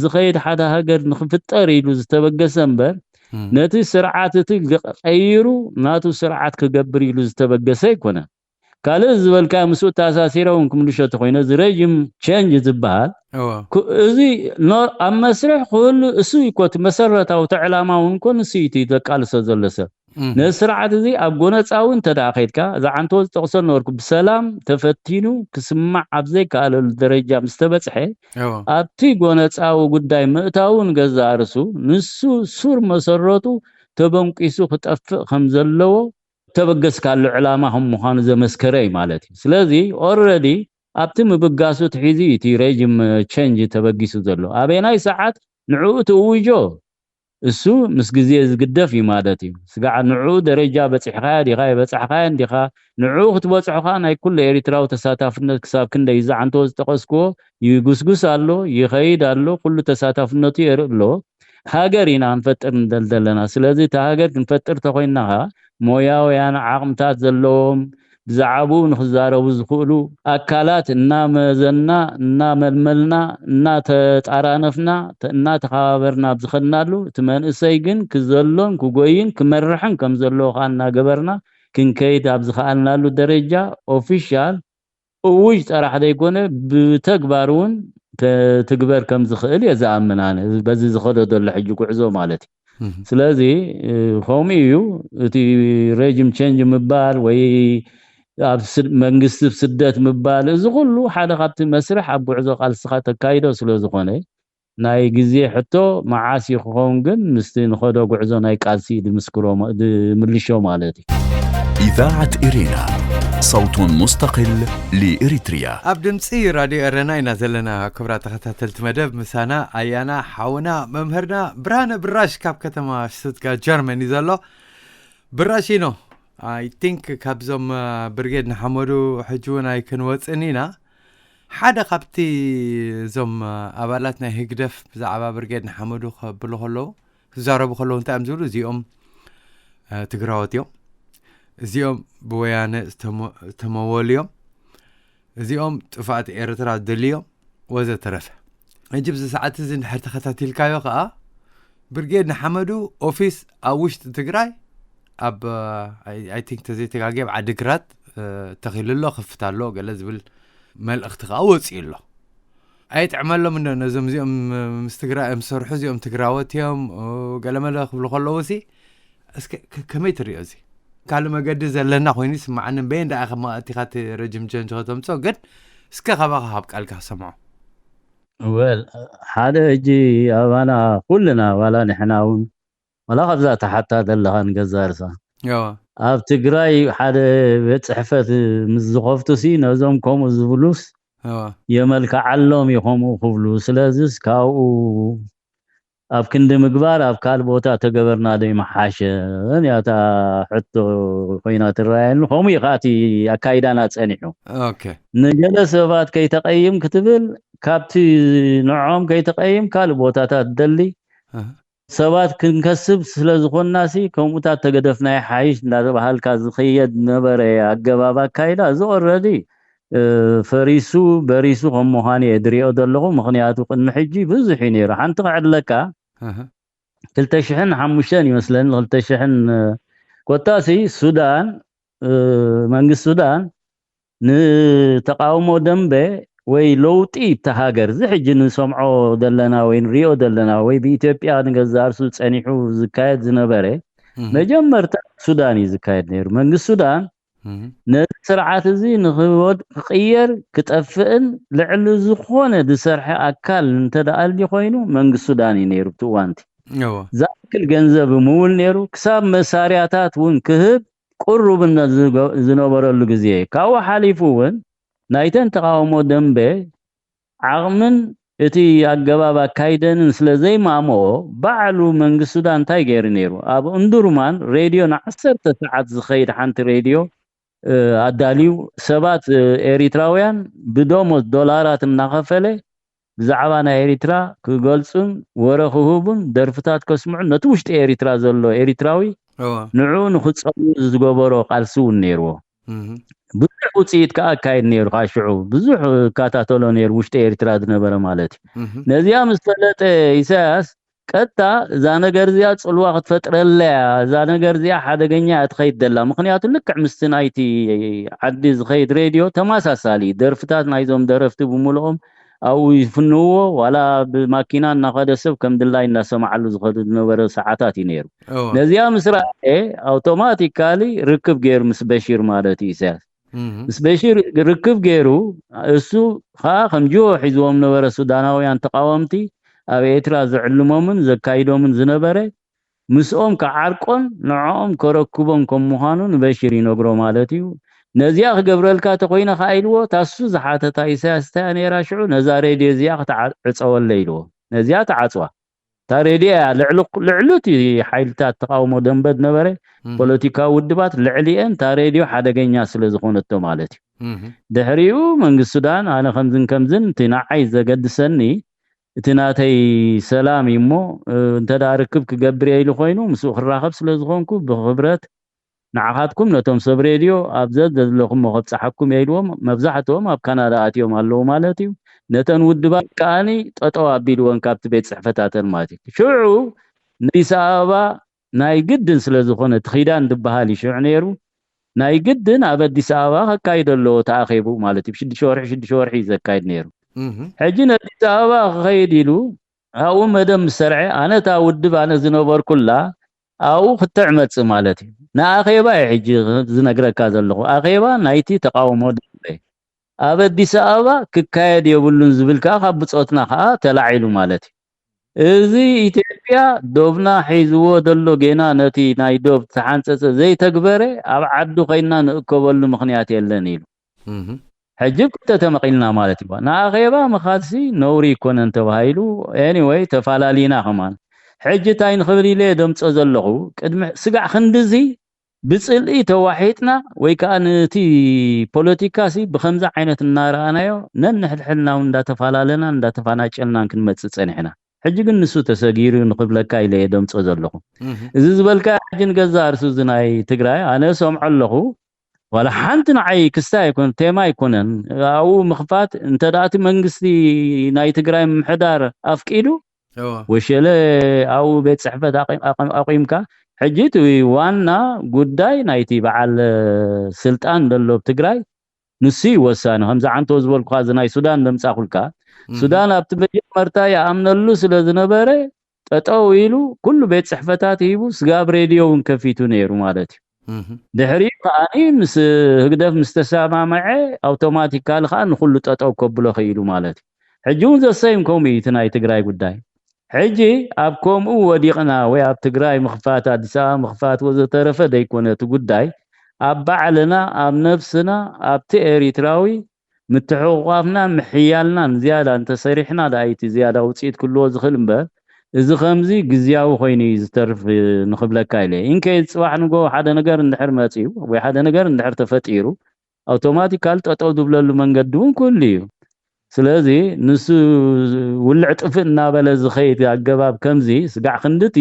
ዝኸይድ ሓደ ሃገር ንክፍጠር ኢሉ ዝተበገሰ እምበር ነቲ ስርዓት እቲ ቀይሩ ናቱ ስርዓት ክገብር ኢሉ ዝተበገሰ ኣይኮነን። ካልእ ዝበልካ ምስኡ ተኣሳሲረ እውን ክምልሾ ተኮይነ፣ እዚ ረጅም ቼንጅ ዝበሃል፣ እዚ ኣብ መስርሕ ክህሉ እሱ ይኮ እቲ መሰረታዊ እቲ ዕላማ እውን ኮን እሱ እዩ ዘቃልሶ ዘሎ ሰብ። ነዚ ስርዓት እዚ ኣብ ጎነፃዊ እንተ ደኣ ከይድካ፣ እዛ ዓንቶ ዝጠቕሶ ነበርኩ፣ ብሰላም ተፈቲኑ ክስማዕ ኣብ ዘይከኣለሉ ደረጃ ምስ ተበፅሐ፣ ኣብቲ ጎነፃዊ ጉዳይ ምእታውን ገዛእ ርሱ ንሱ ሱር መሰረቱ ተበንቂሱ ክጠፍእ ከም ዘለዎ ተበገስካሉ ዕላማ ከም ምዃኑ ዘመስከረ እዩ ማለት እዩ። ስለዚ ኦረዲ ኣብቲ ምብጋሱ ትሒዙ እዩ እቲ ሬጅም ቼንጅ ተበጊሱ ዘሎ። ኣበየናይ ሰዓት ንዕኡ ትእውጆ እሱ ምስ ግዜ ዝግደፍ እዩ ማለት እዩ። ስጋዕ ንዕኡ ደረጃ በፂሕካዮ ዲኻ የበፃሕካዮን ዲኻ ንዕኡ ክትበፅሖ ከዓ ናይ ኩሉ ኤሪትራዊ ተሳታፍነት ክሳብ ክንደይ እዚ ዓንቶ ዝጠቐስክዎ ይጉስጉስ ኣሎ፣ ይኸይድ ኣሎ፣ ኩሉ ተሳታፍነቱ የርኢ ኣሎ። ሃገር ኢና ክንፈጥር ንደል ዘለና። ስለዚ እቲ ሃገር ክንፈጥር ተኮይንና ከዓ ሞያውያን ዓቕምታት ዘለዎም ብዛዕባኡ ንክዛረቡ ዝኽእሉ ኣካላት እናመዘና እናመልመልና እናተጣራነፍና እናተኸባበርና ኣብ ዝኸድናሉ እቲ መንእሰይ ግን ክዘሎን ክጎይን ክመርሕን ከም ዘለዎ ከዓ እናገበርና ክንከይድ ኣብ ዝኸኣልናሉ ደረጃ ኦፊሻል እውጅ ጥራሕ ዘይኮነ ብተግባር እውን ክትግበር ከም ዝኽእል እየ ዝኣምን ኣነ በዚ ዝኸዶ ዘሎ ሕጂ ጉዕዞ ማለት እዩ። ስለዚ ከምኡ እዩ እቲ ሬጅም ቼንጅ ምባል ወይ ኣብ መንግስቲ ስደት ምባል እዚ ኩሉ ሓደ ካብቲ መስርሕ ኣብ ጉዕዞ ቃልስኻ ተካይዶ ስለ ዝኾነ ናይ ግዜ ሕቶ መዓስ እዩ ክኸውን ግን ምስቲ ንኸዶ ጉዕዞ ናይ ቃልሲ ድምልሾ ማለት እዩ። إذاعة إرينا صوت مستقل لإريتريا ኣብ ድምፂ ራድዮ ኤረና ኢና ዘለና። ክብራ ተኸታተልቲ መደብ ምሳና ኣያና ሓውና መምህርና ብርሃነ ብራሽ ካብ ከተማ ሽቱትጋርት ጀርመን እዩ ዘሎ። ብራሽ ኢኖ ኣይ ቲንክ ካብዞም ብርጌድ ንሓመዱ ሕጂ እውን ኣይክንወፅን ኢና። ሓደ ካብቲ እዞም ኣባላት ናይ ህግደፍ ብዛዕባ ብርጌድ ንሓመዱ ከብሉ ከለዉ ክዛረቡ ከለዉ እንታይ እዮም ዝብሉ? እዚኦም ትግራዎት እዮም፣ እዚኦም ብወያነ ዝተመወሉ እዮም፣ እዚኦም ጥፋእት ኤርትራ ዝደልዩ እዮም ወዘተረፈ። ሕጂ ብዚ ሰዓት እዚ እንድሕር ተኸታቲልካዮ ከዓ ብርጌድ ንሓመዱ ኦፊስ ኣብ ውሽጢ ትግራይ ኣብ ኣይ ቲንክ ተዘይተጋግየ ኣብ ዓዲግራት ተኺሉ ኣሎ፣ ክፍት ኣሎ ገለ ዝብል መልእኽቲ ከዓ ወፂኡ ኣሎ። ኣይጥዕመሎም እንዶ ነዞም እዚኦም ምስ ትግራይ እዮም ዝሰርሑ፣ እዚኦም ትግራወት እዮም ገለመለ ክብሉ ከለዉ ሲ እስከ ከመይ ትሪኦ እዚ? ካልእ መገዲ ዘለና ኮይኑ ይስማዓኒ። በየን ደኣ ከማእቲኻ እቲ ረጅም ጀንጅ ከተምፅኦ ግን እስከ ካባኻ ካብ ቃልካ ክሰምዖ። ወል ሓደ ሕጂ ኣባና ኩልና ዋላ ንሕና እውን ዋላ ካብዛ ተሓታ ዘለኻ ንገዛ ርሳ ኣብ ትግራይ ሓደ ቤት ፅሕፈት ምስ ዝኸፍቱ ሲ ነዞም ከምኡ ዝብሉስ የመልክዓሎም እዩ ከምኡ ክብሉ። ስለዚስ ካብኡ ኣብ ክንዲ ምግባር ኣብ ካልእ ቦታ ተገበርና ዶ ይመሓሸ እያ እታ ሕቶ ኮይና ትረኣየኒ። ከምኡ እዩ ከዓ እቲ ኣካይዳና ፀኒሑ። ንገለ ሰባት ከይተቀይም ክትብል ካብቲ ንዖም ከይተቀይም ካልእ ቦታታት ደሊ ሰባት ክንከስብ ስለ ዝኾንና ሲ ከምኡታት ተገደፍና ይሓይሽ እንዳተባሃልካ ዝኸየድ ዝነበረ ኣገባብ ኣካይዳ እዚ ኦረዲ ፈሪሱ በሪሱ ከም ምዃኑ እየ ዝሪኦ ዘለኹ። ምኽንያቱ ቅድሚ ሕጂ ብዙሕ እዩ ነይሩ። ሓንቲ ክዕድለካ ክልተ ሽሕን ሓሙሽተን ይመስለኒ ክልተ ሽሕን ኮታሲ ሱዳን መንግስቲ ሱዳን ንተቃውሞ ደንበ ወይ ለውጢ እታ ሃገር እዚ ሕጂ ንሰምዖ ዘለና ወይ ንሪኦ ዘለና ወይ ብኢትዮጵያ ንገዛእ ርሱ ጸኒሑ ዝካየድ ዝነበረ መጀመርታ ሱዳን እዩ ዝካየድ ነይሩ። መንግስቲ ሱዳን ነዚ ስርዓት እዚ ንክወድ ክቅየር ክጠፍእን ልዕሊ ዝኾነ ዝሰርሐ ኣካል እንተደኣልዩ ኮይኑ መንግስቲ ሱዳን እዩ ነይሩ ብቲ እዋንቲ ዝኣክል ገንዘብ ምውል ነይሩ ክሳብ መሳርያታት እውን ክህብ ቅሩብነት ዝነበረሉ ግዜ ካብኡ ሓሊፉ እውን ናይተን ተቃውሞ ደንበ ዓቕምን እቲ ኣገባብ ኣካይደንን ስለ ዘይማምኦ ባዕሉ መንግስቲ ሱዳን እንታይ ገይሩ ነይሩ ኣብ እንዱርማን ሬድዮ ንዓሰርተ ሰዓት ዝኸይድ ሓንቲ ሬድዮ ኣዳልዩ ሰባት ኤሪትራውያን ብደሞዝ ዶላራት እናኸፈለ ብዛዕባ ናይ ኤሪትራ ክገልጹን ወረ ክህቡን ደርፍታት ከስምዑን ነቲ ውሽጢ ኤሪትራ ዘሎ ኤሪትራዊ ንዕኡ ንክጸሉ ዝገበሮ ቃልሲ እውን ነይርዎ። ብዙሕ ውፅኢት ከዓ ኣካይድ ነይሩ ካብ ሽዑ ብዙሕ እከታተሎ ነይሩ ውሽጢ ኤርትራ ዝነበረ ማለት እዩ። ነዚኣ ምስ ፈለጠ ኢሳያስ ቀጥታ እዛ ነገር እዚኣ ጽልዋ ክትፈጥረላ እያ። እዛ ነገር እዚኣ ሓደገኛ እያ ትኸይድ ዘላ። ምኽንያቱ ልክዕ ምስቲ ናይቲ ዓዲ ዝኸይድ ሬድዮ ተመሳሳሊ ደርፍታት ናይዞም ደረፍቲ ብምልኦም ኣብኡ ይፍንዎ፣ ዋላ ብማኪና እናኸደ ሰብ ከም ድላይ እናሰማዓሉ ዝኸዱ ዝነበረ ሰዓታት እዩ ነይሩ። ነዚኣ ምስ ረኣየ ኣውቶማቲካሊ ርክብ ገይሩ ምስ በሺር ማለት እዩ ኢሳያስ ምስ በሺር ርክብ ገይሩ እሱ ከዓ ከም ጅሆ ሒዝዎም ነበረ ሱዳናውያን ተቃወምቲ ኣብ ኤርትራ ዝዕልሞምን ዘካይዶምን ዝነበረ ምስኦም ክዓርቆን ንዕኦም ከረክቦን ከም ምዃኑ ንበሽር ይነግሮ ማለት እዩ። ነዚኣ ክገብረልካ ተኮይነ ከዓ ኢልዎ ታሱ ዝሓተታ ኢሳያስ እንታይ ነይራ ሽዑ ነዛ ሬድዮ እዚኣ ክትዕፀወለ ኢልዎ። ነዚኣ ተዓፅዋ። እታ ሬድዮ እያ ልዕሉ እቲ ሓይልታት ተቃውሞ ደንበ ዝነበረ ፖለቲካዊ ውድባት ልዕሊአን እታ ሬድዮ ሓደገኛ ስለ ዝኾነቶ ማለት እዩ። ድሕሪኡ መንግስቲ ሱዳን ኣነ ከምዝን ከምዝን እቲ ንዓይ ዘገድሰኒ እቲ ናተይ ሰላም እዩ እሞ እንተ ደኣ ርክብ ክገብር እየ ኢሉ ኮይኑ ምስኡ ክራኸብ ስለ ዝኾንኩ ብኽብረት ንዓኻትኩም ነቶም ሰብ ሬድዮ ኣብ ዘዘለኹሞ ከብጽሓኩም እየ ኢልዎም። መብዛሕትኦም ኣብ ካናዳ ኣትዮም ኣለዉ ማለት እዩ። ነተን ውድባት ከኣኒ ጠጠው ኣቢልወን ካብቲ ቤት ጽሕፈታተን ማለት እዩ። ሽዑ ንኣዲስ ኣበባ ናይ ግድን ስለ ዝኾነ እቲ ኪዳን ዝበሃል እዩ ሽዑ ነይሩ። ናይ ግድን ኣብ ኣዲስ ኣበባ ከካይዶ ኣለዎ ተኣኺቡ ማለት እዩ። ሽዱሽተ ወርሒ ሽዱሽተ ወርሒ እዩ ዘካይድ ነይሩ። ሕጂ ንኣዲስ ኣበባ ክኸይድ ኢሉ ኣብኡ መደብ ምስ ሰርዐ ኣነ እታ ውድብ ኣነ ዝነበርኩላ ኣብኡ ክትዕ መጽእ ማለት እዩ። ንኣኼባ እየ ሕጂ ዝነግረካ ዘለኹ። ኣኼባ ናይቲ ተቃውሞ ደንበ ኣብ ኣዲስ ኣበባ ክካየድ የብሉን ዝብል ከዓ ካብ ብጾትና ከዓ ተላዒሉ ማለት እዩ። እዚ ኢትዮጵያ ዶብና ሒዝዎ ዘሎ ጌና ነቲ ናይ ዶብ ተሓንጸጸ ዘይተግበረ ኣብ ዓዱ ኮይና ንእከበሉ ምኽንያት የለን ኢሉ። ሕጂ ክልተ ተመቒልና ማለት እዩ። ንኣኼባ ምኻድሲ ነውሪ ይኮነን ተባሂሉ። Anyway ተፋላሊና ከማን። ሕጂ እንታይ ንኽብል ኢለ ደምጾ ዘለኹ ቅድሚ ስጋዕ ክንድዚ ብጽልኢ ተዋሒጥና ወይ ከዓ ነቲ ፖለቲካ ሲ ብኸምዚ ዓይነት እናረኣናዮ ነንሕድሕድና እውን እንዳተፈላለናን እንዳተፋናጨልናን ክንመጽእ ጸኒሕና። ሕጂ ግን ንሱ ተሰጊሩ ንኽብለካ ኢለ እየ ደምጾ ዘለኹ። እዚ ዝበልካ ሕጂ ንገዛእ ርእሱ እዚ ናይ ትግራይ ኣነ ሰምዖ ኣለኹ። ዋላ ሓንቲ ንዓይ ክስታይ ኣይኮነ ቴማ ኣይኮነን። ኣብኡ ምኽፋት እንተ ደኣ እቲ መንግስቲ ናይ ትግራይ ምምሕዳር ኣፍቂዱ ወሸለ ኣብኡ ቤት ፅሕፈት ኣቂምካ ሕጂ እቲ ዋና ጉዳይ ናይቲ በዓል ስልጣን ዘሎ ኣብ ትግራይ ንሱ እዩ ወሳኒ። ከምዚ ዓንቶ ዝበልኩካ እዚ ናይ ሱዳን ዘምፃኹልካ ሱዳን ኣብቲ መጀመርታ ይኣምነሉ ስለ ዝነበረ ጠጠው ኢሉ ኩሉ ቤት ፅሕፈታት ሂቡ ስጋብ ሬድዮ እውን ከፊቱ ነይሩ ማለት እዩ። ድሕሪኡ ከዓኒ ምስ ህግደፍ ምስ ተሰማምዐ ኣውቶማቲካሊ ከዓ ንኩሉ ጠጠው ከብሎ ክኢሉ ማለት እዩ። ሕጂ እውን ዘሰይም ከምኡ እዩ እቲ ናይ ትግራይ ጉዳይ። ሕጂ ኣብ ከምኡ ወዲቕና ወይ ኣብ ትግራይ ምኽፋት ኣዲስ ኣበባ ምኽፋት ወዘተረፈ ዘይኮነ እቲ ጉዳይ ኣብ ባዕልና ኣብ ነብስና ኣብቲ ኤሪትራዊ ምትሕቑቋፍና ምሕያልናን ዝያዳ እንተሰሪሕና ደኣ እዩ እቲ ዝያዳ ውፅኢት ክህልዎ ዝኽእል እምበር እዚ ከምዚ ግዝያዊ ኮይኑ እዩ ዝተርፍ ንኽብለካ ኢለ ኢንኬ ፅባሕ ንጎ ሓደ ነገር እንድሕር መፅዩ ወይ ሓደ ነገር እንድሕር ተፈጢሩ ኣውቶማቲካል ጠጠው ዝብለሉ መንገዲ እውን ክህሉ እዩ። ስለዚ ንሱ ውልዕ ጥፍእ እናበለ ዝኸይድ ኣገባብ ከምዚ ስጋዕ ክንድቲ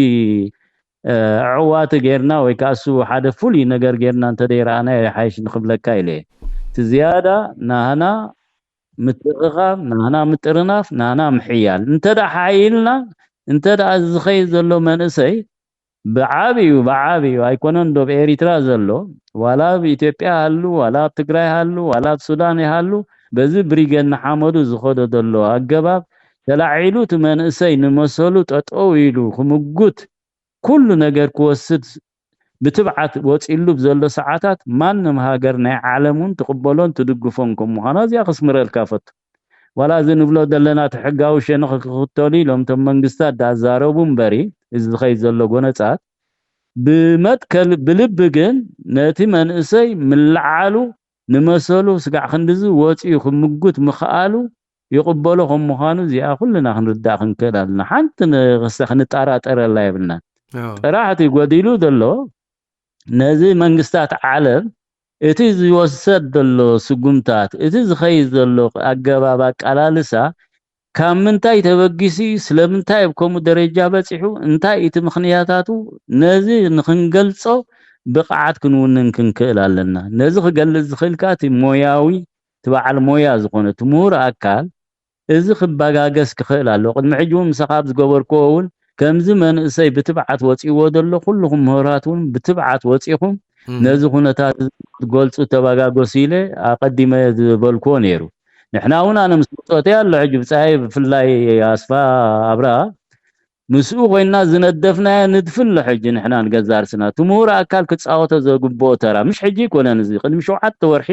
ኣዕዋቲ ጌርና ወይ ከዓ እሱ ሓደ ፍሉይ ነገር ጌርና እንተደይረኣና ይሓይሽ ንኽብለካ ኢለ እቲ ዝያዳ ናህና ምትእኻብ ናህና ምጥርናፍ ናህና ምሕያል እንተ ደኣ ሓይልና እንተ ደኣ ዝኸይድ ዘሎ መንእሰይ ብዓብዩ ብዓብዩ ኣይኮነን ዶ ኣብ ኤሪትራ ዘሎ ዋላ ኣብ ኢትዮጵያ ሃሉ ዋላ ኣብ ትግራይ ሃሉ ዋላ ኣብ ሱዳን ይሃሉ በዚ ብሪገን ንሓመዱ ዝኸዶ ዘሎ ኣገባብ ተላዒሉ እቲ መንእሰይ ንመሰሉ ጠጠው ኢሉ ክምጉት ኩሉ ነገር ክወስድ ብትብዓት ወፂሉ ብዘሎ ሰዓታት ማንም ሃገር ናይ ዓለም እውን ትቕበሎን ትድግፎን ከም ምዃና እዚኣ ክስምረልካ ፈቱ። ዋላ እዚ ንብሎ ዘለና እቲ ሕጋዊ ሸነኽ ክኽተሉ ኢሎም እቶም መንግስታት ዳዛረቡ እምበሪ እዚ ዝኸይድ ዘሎ ጎነፃት ብመትከል ብልቢ ግን ነቲ መንእሰይ ምልዓሉ ንመሰሉ ስጋዕ ክንድዚ ወፂኡ ክምጉት ምኽኣሉ ይቕበሎ ከም ምዃኑ እዚኣ ኩልና ክንርዳእ ክንክእል ኣለና። ሓንቲ ንክስተ ክንጠራጠረላ የብልናን። ጥራሕ እቲ ጎዲሉ ዘሎ ነዚ መንግስታት ዓለም እቲ ዝወሰድ ዘሎ ስጉምታት እቲ ዝኸይድ ዘሎ ኣገባብ ኣቃላልሳ ካብ ምንታይ ተበጊሱ እዩ ስለምንታይ ኣብ ከምኡ ደረጃ በፂሑ እንታይ እቲ ምኽንያታቱ ነዚ ንክንገልፆ ብቕዓት ክንውንን ክንክእል ኣለና ነዚ ክገልፅ ዝኽእል ከዓ እቲ ሞያዊ እቲ በዓል ሞያ ዝኾነ እቲ ምሁር ኣካል እዚ ክበጋገስ ክኽእል ኣለዎ ቅድሚ ሕጂ እውን ምሳኻ ኣብ ዝገበርክዎ እውን ከምዚ መንእሰይ ብትብዓት ወጺዎ ዘሎ፣ ኩልኹም ምሁራት እውን ብትብዓት ወጺኹም ነዚ ኩነታት እዚ ክትገልጹ ተባጋገሱ ኢለ ኣቐዲመ ዝበልክዎ ነይሩ። ንሕና እውን ኣነ ምስ ብጾተይ ኣሎ ሕጂ ብጻይ ብፍላይ ኣስፋ ኣብርሃ ምስኡ ኮይና ዝነደፍናዮ ንድፊ ኣሎ ሕጂ ንሕና ንገዛ ርእስና። እቲ ምሁር ኣካል ክጻወቶ ዘግብኦ ተራ፣ ምሽ ሕጂ ኣይኮነን እዚ፣ ቅድሚ ሸውዓተ ወርሒ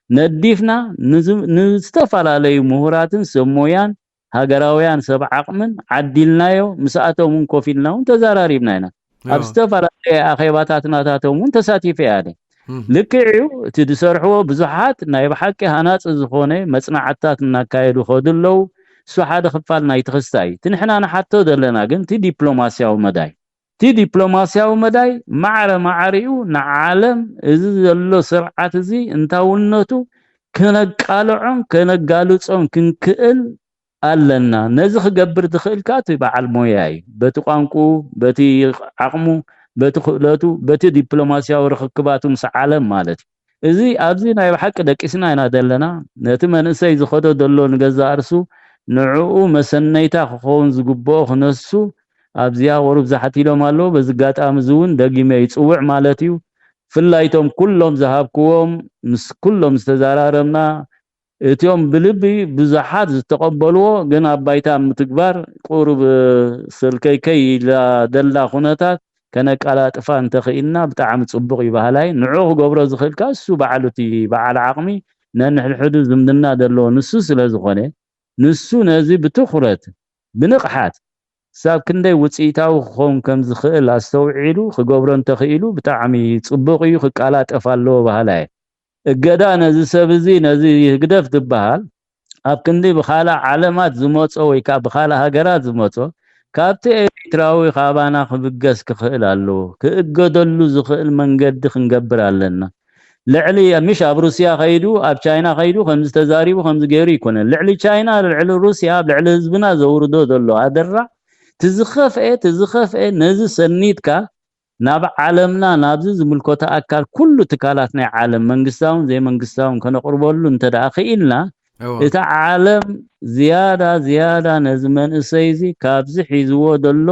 ነዲፍና ንዝ-፣ ንዝተፈላለዩ ምሁራትን ሰብ ሞያን ሃገራውያን ሰብ ዓቕምን ዓዲልናዮ። ምስኣቶም እውን ኮፍ ኢልና እውን ተዘራሪብና ኢና። ኣብ ዝተፈላለዩ ኣኼባታት ናታቶም እውን ተሳቲፈ እየ ኣነ። ልክዕ እዩ፣ እቲ ዝሰርሕዎ ብዙሓት ናይ ብሓቂ ሃናፂ ዝኾነ መፅናዕትታት እናካየዱ ከዱ ኣለዉ። እሱ ሓደ ክፋል ናይቲ ክስታይ እዩ። እቲ ንሕና ንሓቶ ዘለና ግን እቲ ዲፕሎማስያዊ መዳይ፣ እቲ ዲፕሎማስያዊ መዳይ ማዕረ ማዕሪኡ ንዓለም እዚ ዘሎ ስርዓት እዚ እንታውነቱ ከነቃልዖን ከነጋልጾን ክንክእል ኣለና። ነዚ ክገብር ዝኽእል ከኣ እቲ በዓል ሞያ እዩ። በቲ ቋንቁኡ፣ በቲ ዓቕሙ፣ በቲ ክእለቱ፣ በቲ ዲፕሎማስያዊ ርኽክባቱ ምስ ዓለም ማለት እዩ። እዚ ኣብዚ ናይ ብሓቂ ደቂስና ኢና ዘለና። ነቲ መንእሰይ ዝኸዶ ዘሎ ንገዛእ ርእሱ ንዕኡ መሰነይታ ክኸውን ዝግብኦ ክነሱ ኣብዚኣ ቁሩብ ዝሓት ኢሎም ኣለዉ። በዚ ኣጋጣሚ እዚ እውን ደጊመ ይጽውዕ ማለት እዩ። ብፍላይ እቶም ኩሎም ዝሃብክዎም ምስ ኩሎም ዝተዘራረብና እቲኦም ብልቢ ብዙሓት ዝተቐበልዎ ግን ኣብ ባይታ ኣብ ምትግባር ቁሩብ ሰልከይከይ ኢላ ደላ ኩነታት ከነቀላጥፋ እንተኽኢልና ብጣዕሚ ጽቡቕ እዩ በሃላይ። ንዑ ክገብሮ ዝኽእል ከኣ እሱ ባዕሉ እቲ በዓል ዓቕሚ ነንሕድሕዱ ዝምድና ዘለዎ ንሱ ስለ ዝኾነ ንሱ ነዚ ብትኹረት ብንቕሓት ክሳብ ክንደይ ውጽኢታዊ ክኸውን ከም ዝኽእል ኣስተውዒሉ ክገብሮ እንተኽኢሉ ብጣዕሚ ጽቡቕ እዩ፣ ክቀላጠፍ ኣለዎ በሃላይ እየ። እገዳ ነዚ ሰብ እዚ ነዚ ህግደፍ ዝበሃል ኣብ ክንዲ ብኻልእ ዓለማት ዝመጾ ወይ ከዓ ብኻልእ ሃገራት ዝመጾ ካብቲ ኤርትራዊ ካባና ክብገስ ክኽእል ኣለዎ። ክእገደሉ ዝኽእል መንገዲ ክንገብር ኣለና። ልዕሊ ምሽ ኣብ ሩስያ ከይዱ ኣብ ቻይና ከይዱ ከምዚ ተዛሪቡ ከምዚ ገይሩ ይኮነን። ልዕሊ ቻይና ልዕሊ ሩስያ ኣብ ልዕሊ ህዝብና ዘውርዶ ዘሎ ኣደራዕ ትዝኸፍኤ ትዝኸፍኤ ነዚ ሰኒትካ ናብ ዓለምና ናብዚ ዝምልከቶ ኣካል ኩሉ ትካላት ናይ ዓለም መንግስታውን ዘይመንግስታውን ከነቕርበሉ እንተ ደኣ ክኢልና እታ ዓለም ዝያዳ ዝያዳ ነዚ መንእሰይ እዚ ካብዚ ሒዝዎ ዘሎ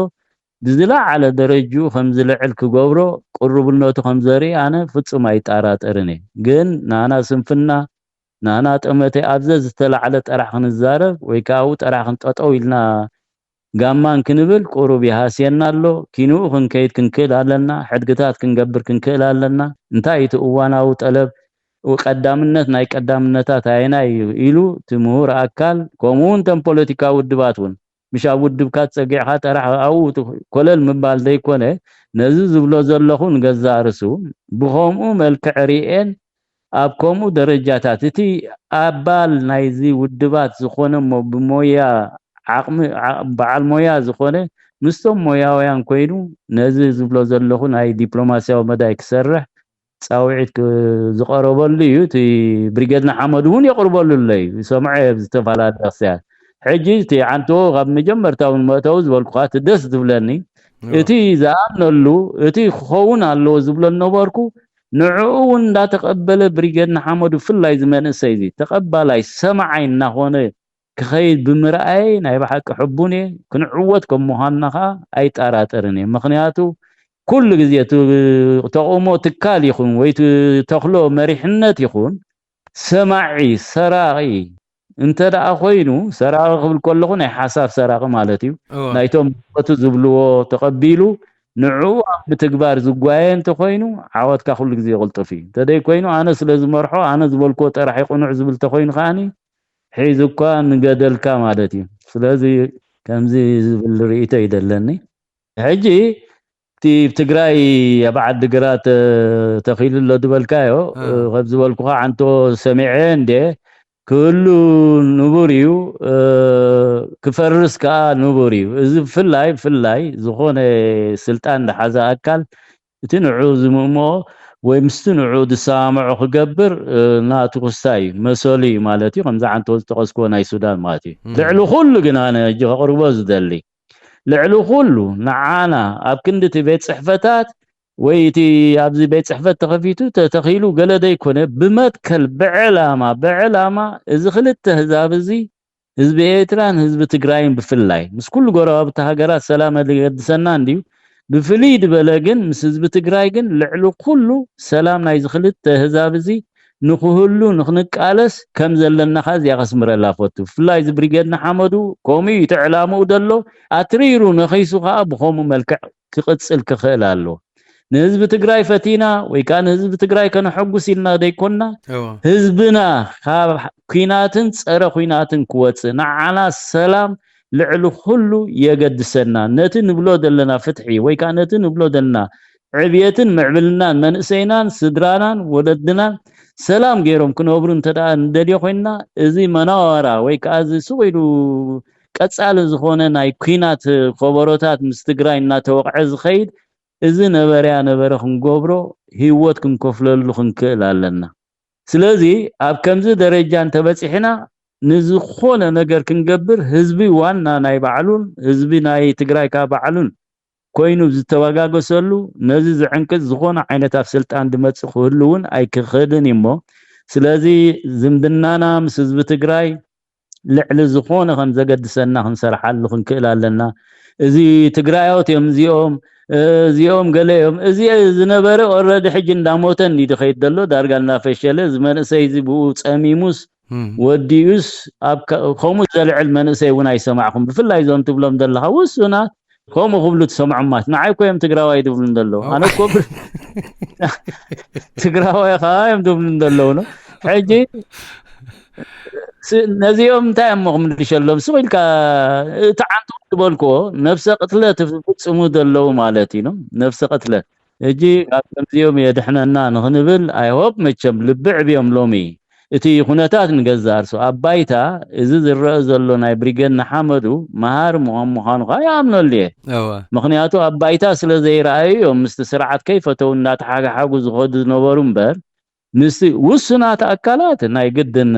ብዝለዓለ ደረጅኡ ከም ዝልዕል ክገብሮ ቅሩብነቱ ከም ዘርኢ ኣነ ፍጹም ኣይጠራጠርን እየ። ግን ናና ስንፍና ናና ጠመተ ኣብዘ ዝተላዕለ ጥራሕ ክንዛረብ ወይ ከዓ ኣብኡ ጥራሕ ክንጠጠው ኢልና ጋማን ክንብል ቁሩብ ይሃስየና ኣሎ። ኪንኡ ክንከይድ ክንክእል ኣለና። ሕድግታት ክንገብር ክንክእል ኣለና። እንታይ እቲ እዋናዊ ጠለብ ቀዳምነት ናይ ቀዳምነታት ኣየናይ እዩ ኢሉ እቲ ምሁር ኣካል ከምኡ እውን እቶም ፖለቲካዊ ውድባት እውን ምሽ ኣብ ውድብካ ጸጊዕካ ጥራሕ ኣብኡ ኮለል ምባል ዘይኮነ ነዚ ዝብሎ ዘለኹ ንገዛእ ርእሱ ብኸምኡ መልክዕ ርእየን ኣብ ከምኡ ደረጃታት እቲ ኣባል ናይዚ ውድባት ዝኾነ እሞ ብሞያ ዓቕሚ በዓል ሞያ ዝኾነ ምስቶም ሞያውያን ኮይኑ ነዚ ዝብሎ ዘለኹ ናይ ዲፕሎማስያዊ መዳይ ክሰርሕ ፃውዒት ዝቐረበሉ እዩ። እቲ ብሪጌድ ንሓመዱ እውን የቕርበሉ ኣሎ እዩ ዝሰምዖ እየ ብዝተፈላለዩ ዳክስያት። ሕጂ እቲ ዓንቶ ካብ መጀመርታ እውን መእተዊ ዝበልኩካ እቲ ደስ ዝብለኒ እቲ ዝኣምነሉ እቲ ክኸውን ኣለዎ ዝብሎ ነበርኩ ንዕኡ እውን እንዳተቐበለ ብሪጌድ ንሓመዱ ብፍላይ ዝመንእሰይ እዚ ተቐባላይ ሰማዓይ እናኾነ ክኸይድ ብምርኣየይ ናይ ብሓቂ ሕቡን እየ። ክንዕወት ከም ምዃንና ከዓ ኣይጠራጠርን እየ። ምኽንያቱ ኩሉ ግዜ እቲ ተቕሞ ትካል ይኹን ወይ እቲ ተኽሎ መሪሕነት ይኹን ሰማዒ ሰራቒ እንተ ደኣ ኮይኑ ሰራቒ ክብል ከለኹ ናይ ሓሳብ ሰራቒ ማለት እዩ። ናይቶም ሞቱ ዝብልዎ ተቐቢሉ ንዕኡ ኣብ ምትግባር ዝጓየ እንተኮይኑ ዓወትካ ኩሉ ግዜ ይቕልጥፍ እዩ። እንተደይ ኮይኑ ኣነ ስለ ዝመርሖ ኣነ ዝበልክዎ ጥራሕ ይቕኑዕ ዝብል እንተኮይኑ ከዓኒ ሒዙ እኳ ንገደልካ ማለት እዩ። ስለዚ ከምዚ ዝብል ርእይቶ እዩ ዘለኒ። ሕጂ እቲ ትግራይ ኣብ ዓዲ ግራት ተኺሉ ኣሎ ዝበልካዮ ከም ዝበልኩኻ ዓንቶ ሰሚዐ እንደ ክህሉ ንቡር እዩ፣ ክፈርስ ከዓ ንቡር እዩ። እዚ ብፍላይ ብፍላይ ዝኾነ ስልጣን ዝሓዘ ኣካል እቲ ንዑ ዝምእምኦ ወይ ምስቲ ንዑ ዝሰማምዖ ክገብር ናቱ ክስታይ እዩ፣ መሰሉ እዩ ማለት እዩ። ከምዚ ዓንቶ ዝጠቐስክዎ ናይ ሱዳን ማለት እዩ። ልዕሊ ኩሉ ግን ኣነ ሕጂ ከቕርቦ ዝደሊ ልዕሊ ኩሉ ንዓና ኣብ ክንዲ እቲ ቤት ፅሕፈታት ወይ እቲ ኣብዚ ቤት ፅሕፈት ተኸፊቱ ተተኺሉ ገለ ዘይኮነ ብመትከል ብዕላማ ብዕላማ እዚ ክልተ ህዛብ እዚ ህዝቢ ኤርትራን ህዝቢ ትግራይን ብፍላይ ምስ ኩሉ ጎረባብቲ ሃገራት ሰላም የገድሰና እንድዩ። ብፍልይ ዝበለ ግን ምስ ህዝቢ ትግራይ ግን ልዕሊ ኩሉ ሰላም ናይዚ ክልተ ህዛብ እዚ ንክህሉ ንክንቃለስ ከም ዘለና ከዓ እዚኣ ከስምረላ ፈቱ። ብፍላይ እዚ ብሪጌድ ንሓመዱ ከምኡ እዩ እቲ ዕላምኡ ዘሎ። ኣትሪሩ ነኺሱ ከዓ ብከምኡ መልክዕ ክቕጽል ክኽእል ኣለዎ። ንህዝቢ ትግራይ ፈቲና ወይ ከዓ ንህዝቢ ትግራይ ከነሐጉስ ኢልና ዘይኮንና፣ ህዝብና ካብ ኩናትን ፀረ ኩናትን ክወፅእ፣ ንዓና ሰላም ልዕሊ ኩሉ የገድሰና። ነቲ ንብሎ ዘለና ፍትሒ ወይ ከዓ ነቲ ንብሎ ዘለና ዕብየትን ምዕብልናን መንእሰይናን ስድራናን ወለድናን ሰላም ገይሮም ክነብሩ እንተ ደኣ ንደልዮ ኮይንና፣ እዚ መናዋራ ወይ ከዓ እዚ ስቕ ኢሉ ቀጻሊ ዝኾነ ናይ ኩናት ከበሮታት ምስ ትግራይ እናተወቕዐ ዝኸይድ፣ እዚ ነበረያ ነበረ ክንገብሮ፣ ህይወት ክንከፍለሉ ክንክእል ኣለና። ስለዚ ኣብ ከምዚ ደረጃ እንተበፂሕና፣ ንዝኾነ ነገር ክንገብር ህዝቢ ዋና ናይ ባዕሉን ህዝቢ ናይ ትግራይ ካብ ባዕሉን ኮይኑ ዝተበጋገሰሉ፣ ነዚ ዝዕንቅጽ ዝኾነ ዓይነት ኣብ ስልጣን ድመጽእ ክህሉ እውን ኣይክኽእልን እዩ እሞ፣ ስለዚ ዝምድናና ምስ ህዝቢ ትግራይ ልዕሊ ዝኾነ ከም ዘገድሰና ክንሰርሓሉ ክንክእል ኣለና። እዚ ትግራዮት እዮም እዚኦም፣ እዚኦም ገለ እዮም፣ እዚ ዝነበረ ኦረዲ ሕጂ እንዳሞተ እንዲ ድኸይድ ዘሎ፣ ዳርጋ እናፈሸለ፣ እዚ መንእሰይ እዚ ብኡ ጸሚሙስ ወዲኡስ ኣብ ከምኡ ዘልዕል መንእሰይ እውን ኣይሰማዕኹም። ብፍላይ እዞም ትብሎም ዘለኻ ውሱናት ከምኡ ክብሉ ትሰምዖማት። ንዓይ እኮ እዮም ትግራዋይ ዝብሉ ዘለዉ። ኣነ እኮ ትግራዋይ ከዓ እዮም ዝብሉ ዘለዉ ነው። ሕጂ ነዚኦም እንታይ እሞ ክምልሸሎም? ስቕ ኢልካ እቲ ዓንቱ ዝበልክዎ ነብሰ ቅትለት ዝፍፅሙ ዘለዉ ማለት እዩ ነው። ነብሰ ቅትለት ሕጂ ካብ ከምዚኦም የድሕነና ንኽንብል ኣይሆፕ መቸም ልቢ ዕብዮም ሎሚ እቲ ኩነታት ንገዛእ ርሱ ኣብ ባይታ እዚ ዝረአ ዘሎ ናይ ብሪገድ ንሓመዱ መሃሪ ምዃን ምዃኑ ከዓ ይኣምነሉ እየ። ምክንያቱ ኣብ ባይታ ስለ ዘይረኣዩ እዮም ምስቲ ስርዓት ከይፈተው እናተሓጋሓጉ ዝኸዱ ዝነበሩ እምበር ምስቲ ውሱናት ኣካላት ናይ ግድን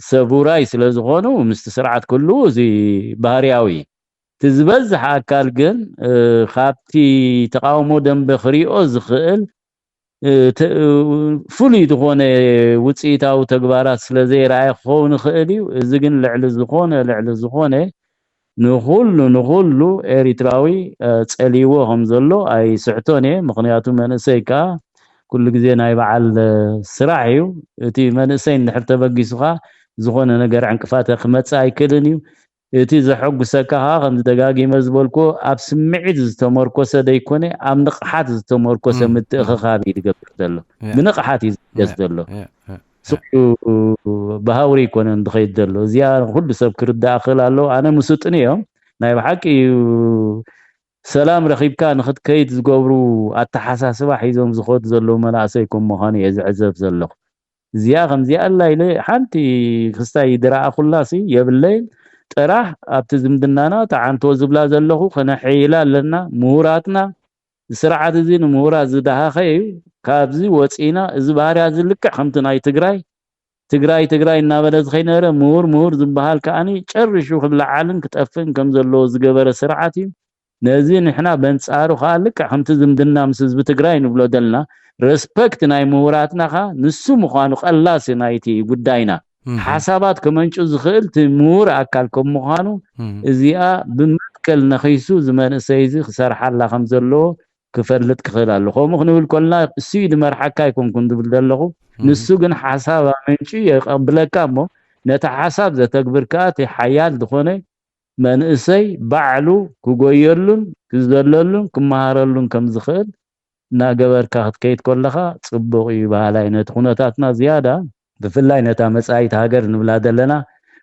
ሰቡራይ ስለ ዝኾኑ ምስቲ ስርዓት ክህልዉ እዚ ባህርያዊ እቲ ዝበዝሕ ኣካል ግን ካብቲ ተቃውሞ ደንበ ክሪኦ ዝኽእል ፍሉይ ዝኾነ ውፅኢታዊ ተግባራት ስለ ዘይረኣየ ክኸውን ይኽእል እዩ። እዚ ግን ልዕሊ ዝኾነ ልዕሊ ዝኾነ ንኹሉ ንኹሉ ኤሪትራዊ ፀሊዎ ከም ዘሎ ኣይስሕቶን እየ። ምክንያቱ መንእሰይ ከዓ ኩሉ ግዜ ናይ በዓል ስራሕ እዩ። እቲ መንእሰይ እንድሕር ተበጊሱ ከዓ ዝኾነ ነገር ዕንቅፋተ ክመፅእ ኣይክእልን እዩ። እቲ ዘሐጉሰካ ከዓ ከምዚ ደጋጊመ ዝበልኩዎ ኣብ ስምዒት ዝተመርኮሰ ዘይኮነ ኣብ ንቕሓት ዝተመርኮሰ ምትእኽኻብ እዩ ዝገብር ዘሎ። ብንቕሓት እዩ ዝገዝ ዘሎ። ስቕ ኢሉ ብሃውሪ ኣይኮነን ዝኸይድ ዘሎ። እዚኣ ኩሉ ሰብ ክርዳእ ክእል ኣለዎ። ኣነ ምስጥን እዮም ናይ ብሓቂ እዩ ሰላም ረኺብካ ንኽትከይድ ዝገብሩ ኣተሓሳስባ ሒዞም ዝኸዱ ዘለዉ መናእሰይ ከም ምዃኑ እየ ዝዕዘብ ዘለኹ። እዚኣ ከምዚኣ ኣላ ኢለ ሓንቲ ክስታይ ድረኣኹላሲ የብለይን። ጥራሕ ኣብቲ ዝምድናና ተዓንቶ ዝብላ ዘለኹ ከነሐይላ ኣለና። ምሁራትና፣ እዚ ስርዓት እዚ ንምሁራት ዝደሃኸ እዩ። ካብዚ ወፂና እዚ ባህርያ እዚ ልክዕ ከምቲ ናይ ትግራይ ትግራይ ትግራይ እናበለ ዝኸይነበረ ምሁር ምሁር ዝበሃል ከዓኒ ጨሪሹ ክለዓልን ክጠፍእን ከም ዘለዎ ዝገበረ ስርዓት እዩ። ነዚ ንሕና በንፃሩ ከዓ ልክዕ ከምቲ ዝምድና ምስ ህዝቢ ትግራይ ንብሎ ዘለና ረስፐክት ናይ ምሁራትና ከዓ ንሱ ምዃኑ ቀላሲ ናይቲ ጉዳይና ሓሳባት ከመንጩ ዝኽእል እቲ ምሁር ኣካል ከም ምዃኑ እዚኣ ብመትከል ነኺሱ ዝመንእሰይ እዚ ክሰርሓላ ከም ዘለዎ ክፈልጥ ክኽእል ኣሎ። ከምኡ ክንብል ከልና እሱ እዩ ዝመርሓካ ኣይኮንኩን ዝብል ዘለኹ። ንሱ ግን ሓሳብ ኣመንጩ የቐብለካ እሞ ነቲ ሓሳብ ዘተግብር ከዓ እቲ ሓያል ዝኾነ መንእሰይ ባዕሉ ክጎየሉን ክዘለሉን ክመሃረሉን ከም ዝኽእል እናገበርካ ክትከይድ ከለኻ ጽቡቕ እዩ በሃላይ። ነቲ ኩነታትና ዝያዳ ብፍላይ ነታ መጻኢት ሃገር ንብላ ዘለና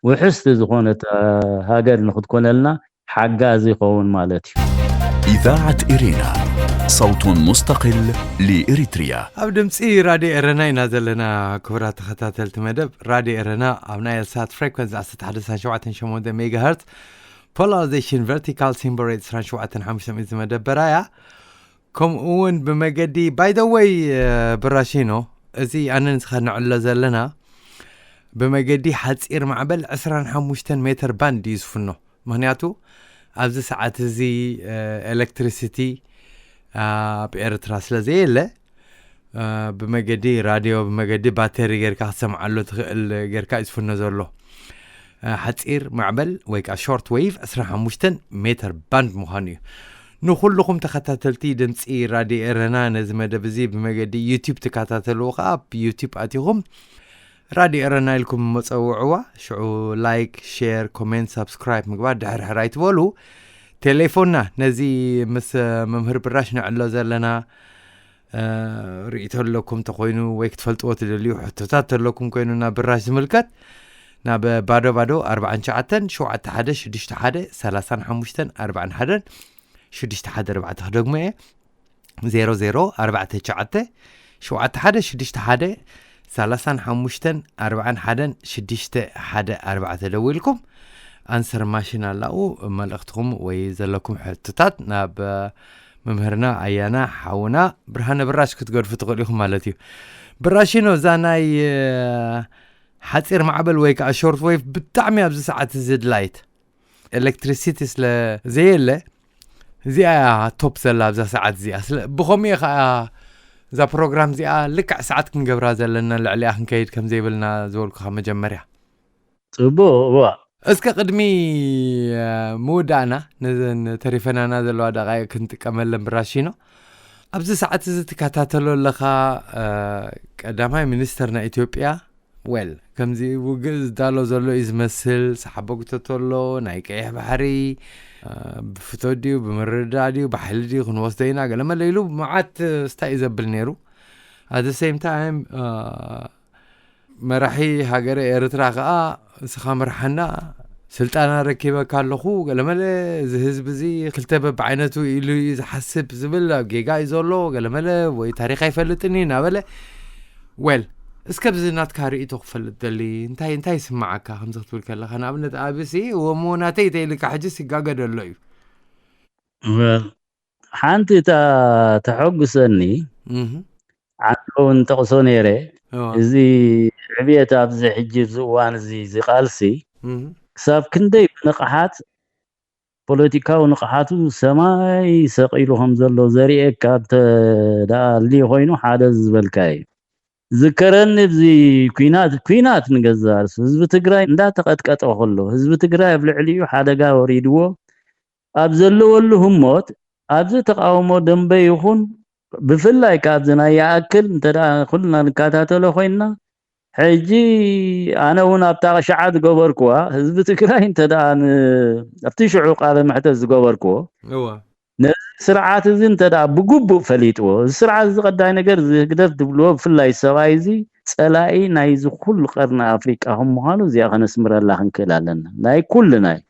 ውሕስቲ ዝኾነት ሃገር ንክትኮነልና ሓጋዚ ይኸውን ማለት እዩ። إذاعة إرينا، صوت مستقل لإريتريا. ኣብ ድምፂ ራድዮ ኤረና ኢና ዘለና። ክቡራት ተኸታተልቲ መደብ ራድዮ ኤረና ኣብ ናይል ሳት ፍሬኮንሲ ዓሰርተ ሓደ ነጥቢ ሸሞንተ ሜጋ ሄርትስ፣ ፖላራይዜሽን ቨርቲካል ሲምቦል ሬት ዕስራን ሸውዓተን ሓሙሽተን ሚእቲ መደበራ እያ። ከምኡ እውን ብመገዲ፣ ባይ ዘ ወይ፣ ብራሺኖ፣ እዚ ኣነ ንስኻ ነዕሎ ዘለና ብመገዲ ሓፂር ማዕበል ዕስራን ሓሙሽተን ሜትር ባንድ እዩ ዝፍኖ። ምክንያቱ ኣብዚ ሰዓት እዚ ኤሌክትሪሲቲ ኣብ ኤርትራ ስለ ዘየለ፣ ብመገዲ ራድዮ፣ ብመገዲ ባተሪ ጌርካ ክትሰምዓሉ ትኽእል ጌርካ እዩ ዝፍኖ ዘሎ። ሓፂር ማዕበል ወይ ከዓ ሾርት ዌቭ ዕስራን ሓሙሽተን ሜተር ባንድ ምዃኑ እዩ። ንኹልኹም ተኸታተልቲ ድምፂ ራድዮ ኤረና፣ ነዚ መደብ እዚ ብመገዲ ዩቲዩብ ትከታተልዎ ከዓ፣ ኣብ ዩቲዩብ ኣቲኹም ራድዮ ኤረና ኢልኩም መፀውዕዋ። ሽዑ ላይክ፣ ሼር፣ ኮሜንት፣ ሳብስክራይብ ምግባር ድሕር ሕር ኣይትበሉ። ቴሌፎንና ነዚ ምስ መምህር ብራሽ ንዕሎ ዘለና እ፣ ርእይቶ ኣለኩም እንተኾይኑ ወይ ክትፈልጥዎ ትደልዩ ሕቶታት ኣለኩም ኮይኑ ናብ ብራሽ ዝምልከት፣ ናብ ባዶ ባዶ ኣርባዓን ትሽዓተን ሸውዓተ ሓደ ሽዱሽተ ሓደ ሰላሳን ሓሙሽተን ኣርባዓን ሓደን ሽዱሽተ ሓደ ኣርባዕተ ክደግሞ እየ። ዜሮ ዜሮ ኣርባዕተ ትሽዓተ ሸውዓተ ሓደ ሽዱሽተ ሓደ ሰላሳን ሓሙሽተን ኣርባዓን ሓደን ሽዱሽተ ሓደ ኣርባዕተ ደዊልኩም ኣንሰር ማሽን ኣላኡ መልእኽትኹም ወይ ዘለኩም ሕቶታት ናብ መምህርና ኣያና ሓውና ብርሃነ ብራሽ ክትገድፉ ትኽእሉ ኢኹም ማለት እዩ። ብራሽኖ፣ እዛ ናይ ሓፂር ማዕበል ወይ ከዓ ሾርት ዌቭ ብጣዕሚ ኣብዚ ሰዓት እዚ ድላይት ኤሌክትሪሲቲ ስለ ዘየለ፣ እዚኣ እያ ቶፕ ዘላ ኣብዛ ሰዓት እዚኣ። ስለ ብኸምኡ እየ ከዓ እዛ ፕሮግራም እዚኣ ልክዕ ሰዓት ክንገብራ ዘለና፣ ልዕሊኣ ክንከይድ ከም ዘይብልና ዝበልኩኻ መጀመርያ። ፅቡቅ። እዋ እስከ ቅድሚ ምውዳእና፣ ነዘን ተሪፈናና ዘለዋ ደቃይቅ ክንጥቀመለን ብራሺኖ። ኣብዚ ሰዓት እዚ ትከታተሎ ኣለኻ፣ ቀዳማይ ሚኒስተር ናይ ኢትዮጵያ፣ ዌል፣ ከምዚ ውግእ ዝዳሎ ዘሎ እዩ ዝመስል። ሰሓቦ ክተቶ ኣሎ፣ ናይ ቀይሕ ባሕሪ ብፍቶ ድዩ፣ ብምርድዳእ ድዩ፣ ብሓይሊ ድዩ ክንወስዶ ኢና፣ ገለመለ ኢሉ መዓት ስታይ እዩ ዘብል ነይሩ። ኣት ሴም ታይም መራሒ ሃገረ ኤርትራ ከኣ፣ እስኻ ምርሓና፣ ስልጣና ረኪበካ ኣለኹ፣ ገለመለ፣ እዚ ህዝቢ እዚ ክልተ በብዓይነቱ ኢሉ እዩ ዝሓስብ ዝብል ኣብ ጌጋ እዩ ዘሎ፣ ገለመለ፣ ወይ ታሪኽ ኣይፈልጥን እዩ እናበለ፣ ዌል፣ እስከ ብዚ ናትካ ርእይቶ ክፈልጥ ደሊ። እንታይ እንታይ ይስምዓካ ከምዚ ክትብል ከለኻ? ንኣብነት ኣብሲ እወ እሞ ናተይ ተይልካ ሕጂ ሲጋገ ደሎ እዩ። ሓንቲ እታ ተሐጉሰኒ፣ ዓንዲ እውን ጠቕሶ ነይረ። እዚ ዕብየት ኣብዚ ሕጂ ኣብዚ እዋን እዚ እዚ ቃልሲ ክሳብ ክንደይ ብንቕሓት፣ ፖለቲካዊ ንቕሓቱ ሰማይ ሰቒሉ ከም ዘሎ ዘርእየካ እንተ ደኣ ኣልዩ ኮይኑ ሓደ ዝበልካ እዩ። ዝከረኒ ኣብዚ ኲናት ኲናት ንገዛእ ርእሱ ህዝቢ ትግራይ እንዳተቐጥቀጠ ከሎ፣ ህዝቢ ትግራይ ኣብ ልዕሊኡ ሓደጋ ወሪድዎ ኣብ ዘለወሉ ህሞት፣ ኣብዚ ተቃውሞ ደንበ ይኹን ብፍላይ ካብዚ ናይ ይኣክል እንተ ደኣ ኩልና ንከታተሎ ኮይንና፣ ሕጂ ኣነ እውን ኣብታ ሻዓ ዝገበርኩዋ ህዝቢ ትግራይ እንተ ደኣ ን- ኣብቲ ሽዑ ቃለ መሕተት ዝገበርኩዎ እዋ ነዚ ስርዓት እዚ እንተ ደኣ ብግቡእ ፈሊጥዎ፣ እዚ ስርዓት እዚ ቀዳይ ነገር እዚ ህግደፍ ዝብልዎ ብፍላይ ሰብኣይ እዚ ጸላኢ ናይዚ ኩሉ ቀርኒ ኣፍሪቃ ከም ምዃኑ እዚኣ ከነስምረላ ክንክእል ኣለና። ናይ ኩልና እዩ።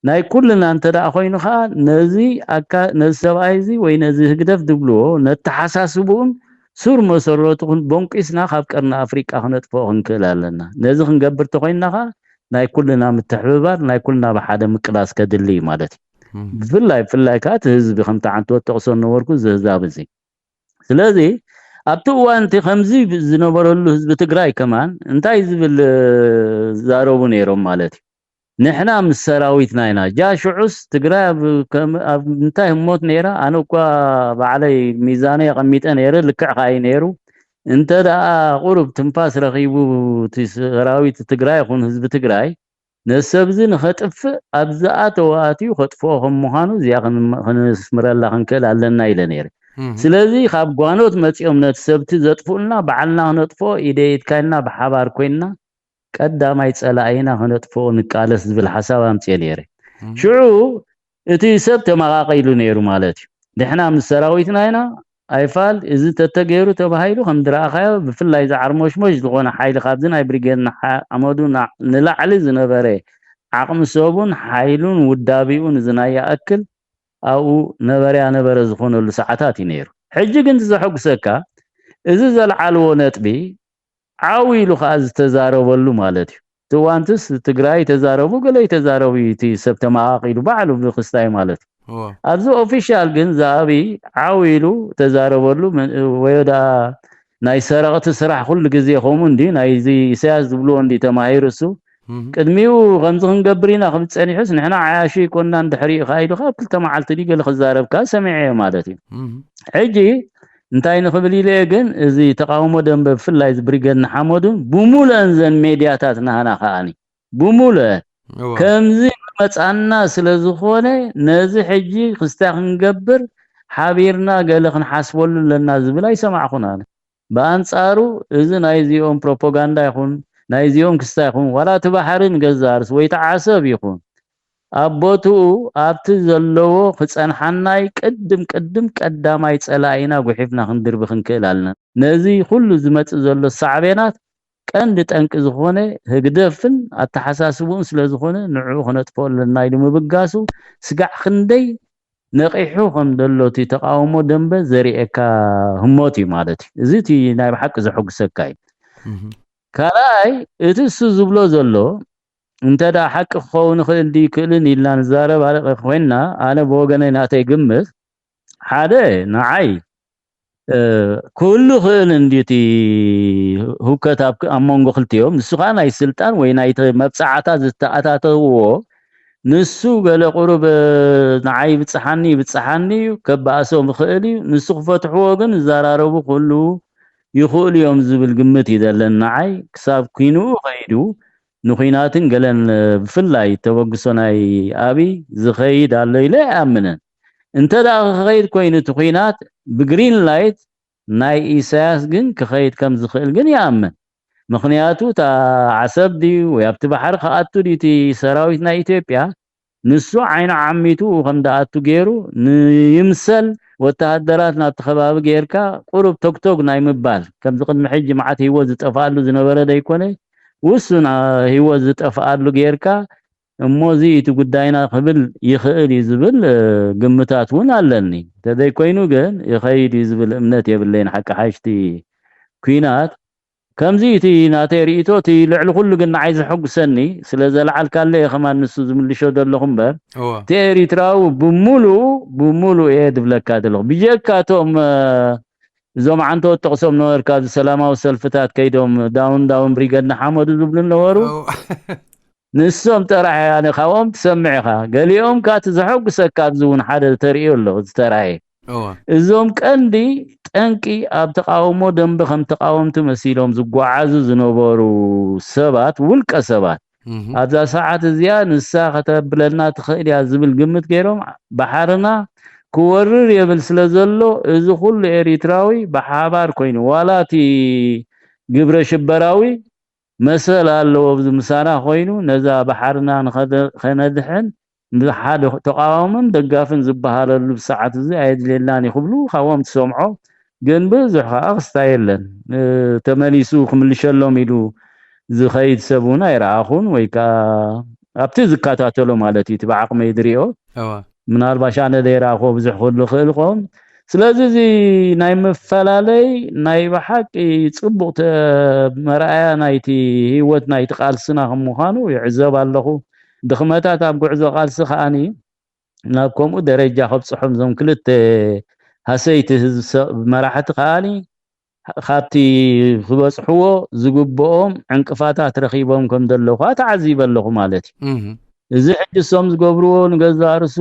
ናይ ኩልና እንተ ደኣ ኮይኑ ኸዓ ነዚ ኣካ ነዚ ሰብኣይ እዚ ወይ ነዚ ህግደፍ ዝብልዎ ነተሓሳስብኡን ሱር መሰረቱ ቦንቂስና ካብ ቀርኒ ኣፍሪቃ ክነጥፍኦ ክንክእል ኣለና። ነዚ ክንገብር ተኮይንና ኸዓ ናይ ኩልና ምትሕብባር ናይ ኩልና ብሓደ ምቅላስ ከድሊ እዩ ማለት እዩ። ብፍላይ ብፍላይ ከዓ እቲ ህዝቢ ከምቲ ዓንተወት ጠቕሶ ነበርኩ እዚ ህዛብ እዚ ስለዚ ኣብቲ እዋን እቲ ከምዚ ዝነበረሉ ህዝቢ ትግራይ ከማን እንታይ ዝብል ዝዛረቡ ነይሮም ማለት እዩ። ንሕና ምስ ሰራዊትና ኢና ጃሽዑስ ትግራይ ኣብ እንታይ ህሞት ነይራ ኣነ እኳ ባዕለይ ሚዛነ የቐሚጠ ነይረ ልክዕ ከኣ እዩ ነይሩ እንተ ደኣ ቁሩብ ትንፋስ ረኺቡ እቲ ሰራዊት ትግራይ ይኹን ህዝቢ ትግራይ ነዚ ሰብ እዚ ንኸጥፍእ ኣብ ዝኣተወ ኣትዩ ከጥፍኦ ከም ምዃኑ እዚኣ ክንስምረላ ክንክእል ኣለና ኢለ ነይረ። ስለዚ ካብ ጓኖት መፂኦም ነቲ ሰብቲ ዘጥፍኡልና ባዕልና ክነጥፍኦ ኢደ ኢድካ ኢልና ብሓባር ኮይንና ቀዳማይ ፀላኢና ክነጥፍኦ ንቃለስ ዝብል ሓሳብ ኣምፅኤ ነይረ። ሽዑ እቲ ሰብ ተመቓቒሉ ነይሩ ማለት እዩ። ንሕና ምስ ሰራዊትና ኢና ኣይፋል እዚ ተተገይሩ ተባሂሉ ከም ዝረኣኻዮ ብፍላይ ዝዓርሞሽሞሽ ዝኾነ ሓይሊ ካብዚ ናይ ብሪጌድ ንሓመዱ ንላዕሊ ዝነበረ ዓቕሚ ሰቡን ሓይሉን ውዳቢኡ ንዝናይ ይኣክል ኣብኡ ነበረያ ነበረ ዝኾነሉ ሰዓታት እዩ ነይሩ። ሕጂ ግን ዘሐጉሰካ እዚ ዘልዓልዎ ነጥቢ ዓው ኢሉ ከዓ ዝተዛረበሉ ማለት እዩ። እቲ እዋንትስ ትግራይ ተዛረቡ ገለ ይተዛረቡ እዩ እቲ ሰብ ተመቓቒሉ ባዕሉ ብክስታይ ማለት እዩ። ኣብዚ ኦፊሻል ግን ዛኣቢ ዓው ኢሉ ተዛረበሉ ወይ ደኣ ናይ ሰረቕቲ ስራሕ ኩሉ ግዜ ከምኡ እንዲ ናይዚ ኢሳያስ ዝብልዎ እንዲ ተማሂሩ እሱ ቅድሚኡ ከምዚ ክንገብር ኢና ክብል ፀኒሑስ ንሕና ዓያሹ ይኮንና እንድሕሪኡ ከዓ ኢሉ ካብ ክልተ መዓልቲ ድዩ ገለ ክዛረብ ከዓ ሰሚዐዮ ማለት እዩ። ሕጂ እንታይ ንኽብል ኢለ እየ ግን እዚ ተቃውሞ ደንበ ብፍላይ እዚ ብሪገድ ንሓመዱን ብሙሉአን ዘን ሜድያታት ናህና ከዓኒ ብሙሉእ ከምዚ መጻና ስለ ዝኾነ፣ ነዚ ሕጂ ክስታይ ክንገብር ሓቢርና ገለ ክንሓስበሉ ኣለና ዝብል ኣይሰማዕኹን ኣነ። ብኣንጻሩ፣ እዚ ናይዚኦም ፕሮፓጋንዳ ይኹን፣ ናይዚኦም ክስታይ ይኹን፣ ዋላ እቲ ባሕሪ ንገዛእ ርእሱ ወይ እቲ ዓሰብ ይኹን፣ ኣብ ቦትኡ ኣብቲ ዘለዎ ክጸንሓናይ ቅድም ቅድም ቀዳማይ ጸላኢና ጉሒፍና ክንድርቢ ክንክእል ኣለና። ነዚ ኩሉ ዝመጽእ ዘሎ ሳዕቤናት ቀንዲ ጠንቂ ዝኾነ ህግደፍን ኣተሓሳስብኡን ስለ ዝኾነ ንዕኡ ክነጥፍኦ ኣለና ኢሉ ምብጋሱ ስጋዕ ክንደይ ነቒሑ ከም ዘሎ እቲ ተቃውሞ ደንበ ዘርእየካ ህሞት እዩ ማለት እዩ። እዚ እቲ ናይ ብሓቂ ዘሐጉሰካ እዩ። ካልኣይ እቲ እሱ ዝብሎ ዘሎ እንተ ደኣ ሓቂ ክኸውን ይኽእል ድዩ ይክእልን ኢልና ንዛረብ ኮይንና ኣነ ብወገነይ ናተይ ግምት ሓደ ንዓይ ክህሉ ይኽእል እንድዩ እቲ ህውከት ኣብ መንጎ ክልቲኦም። ንሱ ከኣ ናይ ስልጣን ወይ ናይ መብጻዓታት ዝተኣታተውዎ፣ ንሱ ገለ ቁሩብ ንዓይ ይብጽሓኒ ይብጽሓኒ እዩ፣ ከባእሶም ይኽእል እዩ። ንሱ ክፈትሕዎ ግን ዝዘራረቡ ክህልዉ ይኽእሉ እዮም ዝብል ግምት እዩ ዘለኒ። ንዓይ ክሳብ ኲንኡ ከይዱ ንኹናትን ገለን ብፍላይ ተበግሶ ናይ ኣብይ ዝኸይድ ኣሎ ኢለ ኣይኣምንን። እንተ ደኣ ክኸይድ ኮይኑ እቲ ኹናት ብግሪን ላይት ናይ ኢሳያስ ግን ክኸይድ ከም ዝኽእል ግን ይኣምን። ምኽንያቱ እታ ዓሰብ ድዩ ወይ ኣብቲ ባሕሪ ክኣቱ ድዩ እቲ ሰራዊት ናይ ኢትዮጵያ ንሱ ዓይኑ ዓሚቱ ከም ደኣቱ ገይሩ ንይምሰል ወተሃደራት ናብቲ ከባቢ ገይርካ ቁሩብ ቶግቶግ ናይ ምባል ከምዚ ቅድሚ ሕጂ መዓት ህይወት ዝጠፍኣሉ ዝነበረ ዘይኮነ ውሱን ህይወት ዝጠፍኣሉ ገይርካ እሞ እዚ እቲ ጉዳይና ክብል ይኽእል እዩ ዝብል ግምታት እውን ኣለኒ። እንተዘይኮይኑ ግን ይኸይድ እዩ ዝብል እምነት የብለይን። ሓቂ ሓሽቲ ኲናት ከምዚ እቲ ናተይ ርእይቶ እቲ ልዕሊ ኩሉ ግን ንዓይ ዘሐጉሰኒ ስለ ዘለዓልካለ እየ ከማን ንሱ ዝምልሾ ዘለኹ እምበር እቲ ኤሪትራዊ ብምሉኡ ብምሉኡ እየ ድብለካ ዘለኹ ብጀካ እቶም እዞም ዓንተወት ጠቕሶም ነበርካ ኣብዚ ሰላማዊ ሰልፍታት ከይዶም ዳውን ዳውን ብሪገድ ንሓመዱ ዝብሉ ነበሩ ንሶም ጥራሕ ኣነ ካብኦም ትሰምዕ ኢኻ። ገሊኦም ከኣ እቲ ዘሐጉሰካ ኣብዚ እውን ሓደ ተርእዮ ኣሎ ዝተራእየ። እዞም ቀንዲ ጠንቂ ኣብ ተቃውሞ ደንበ ከም ተቃወምቲ መሲሎም ዝጓዓዙ ዝነበሩ ሰባት፣ ውልቀ ሰባት፣ ኣብዛ ሰዓት እዚኣ ንሳ ከተብለና ትኽእል እያ ዝብል ግምት ገይሮም ባሕርና ክወርር የብል ስለ ዘሎ እዚ ኩሉ ኤሪትራዊ ብሓባር ኮይኑ ዋላ እቲ ግብረ ሽበራዊ መሰል ኣለዎ ኣብዚ ምሳና ኮይኑ ነዛ ባሕርና ንኸነድሕን ብሓደ ተቓዋምን ደጋፍን ዝበሃለሉ ሰዓት እዚ ኣየድልየናን እዩ ክብሉ ካብኦም ትሰምዖ ግን ብዙሕ ከዓ ክስታ የለን ተመሊሱ ክምልሸሎም ኢሉ ዝኸይድ ሰብ እውን ኣይረኣኹን ወይ ከዓ ኣብቲ ዝከታተሎ ማለት እዩ እቲ ብዓቕመይ ዝሪኦ ምናልባሽ ኣነ ዘይረኣኽዎ ብዙሕ ክህሉ ይኽእል ይኸውን ስለዚ እዚ ናይ መፈላለይ ናይ ብሓቂ ፅቡቕ መርኣያ ናይቲ ህይወት ናይቲ ቃልስና ከም ምዃኑ ይዕዘብ ኣለኹ ድኽመታት ኣብ ጉዕዞ ቃልሲ ከዓኒ ናብ ከምኡ ደረጃ ከብፅሖም ዞም ክልተ ሃሰይቲ ህዝቢ መራሕቲ ከዓኒ ካብቲ ክበፅሕዎ ዝግብኦም ዕንቅፋታት ረኺቦም ከም ዘለዉ ከዓ ተዓዚበ ኣለኹ ማለት እዩ። እዚ ሕጂ እሶም ዝገብርዎ ንገዛእ ርእሱ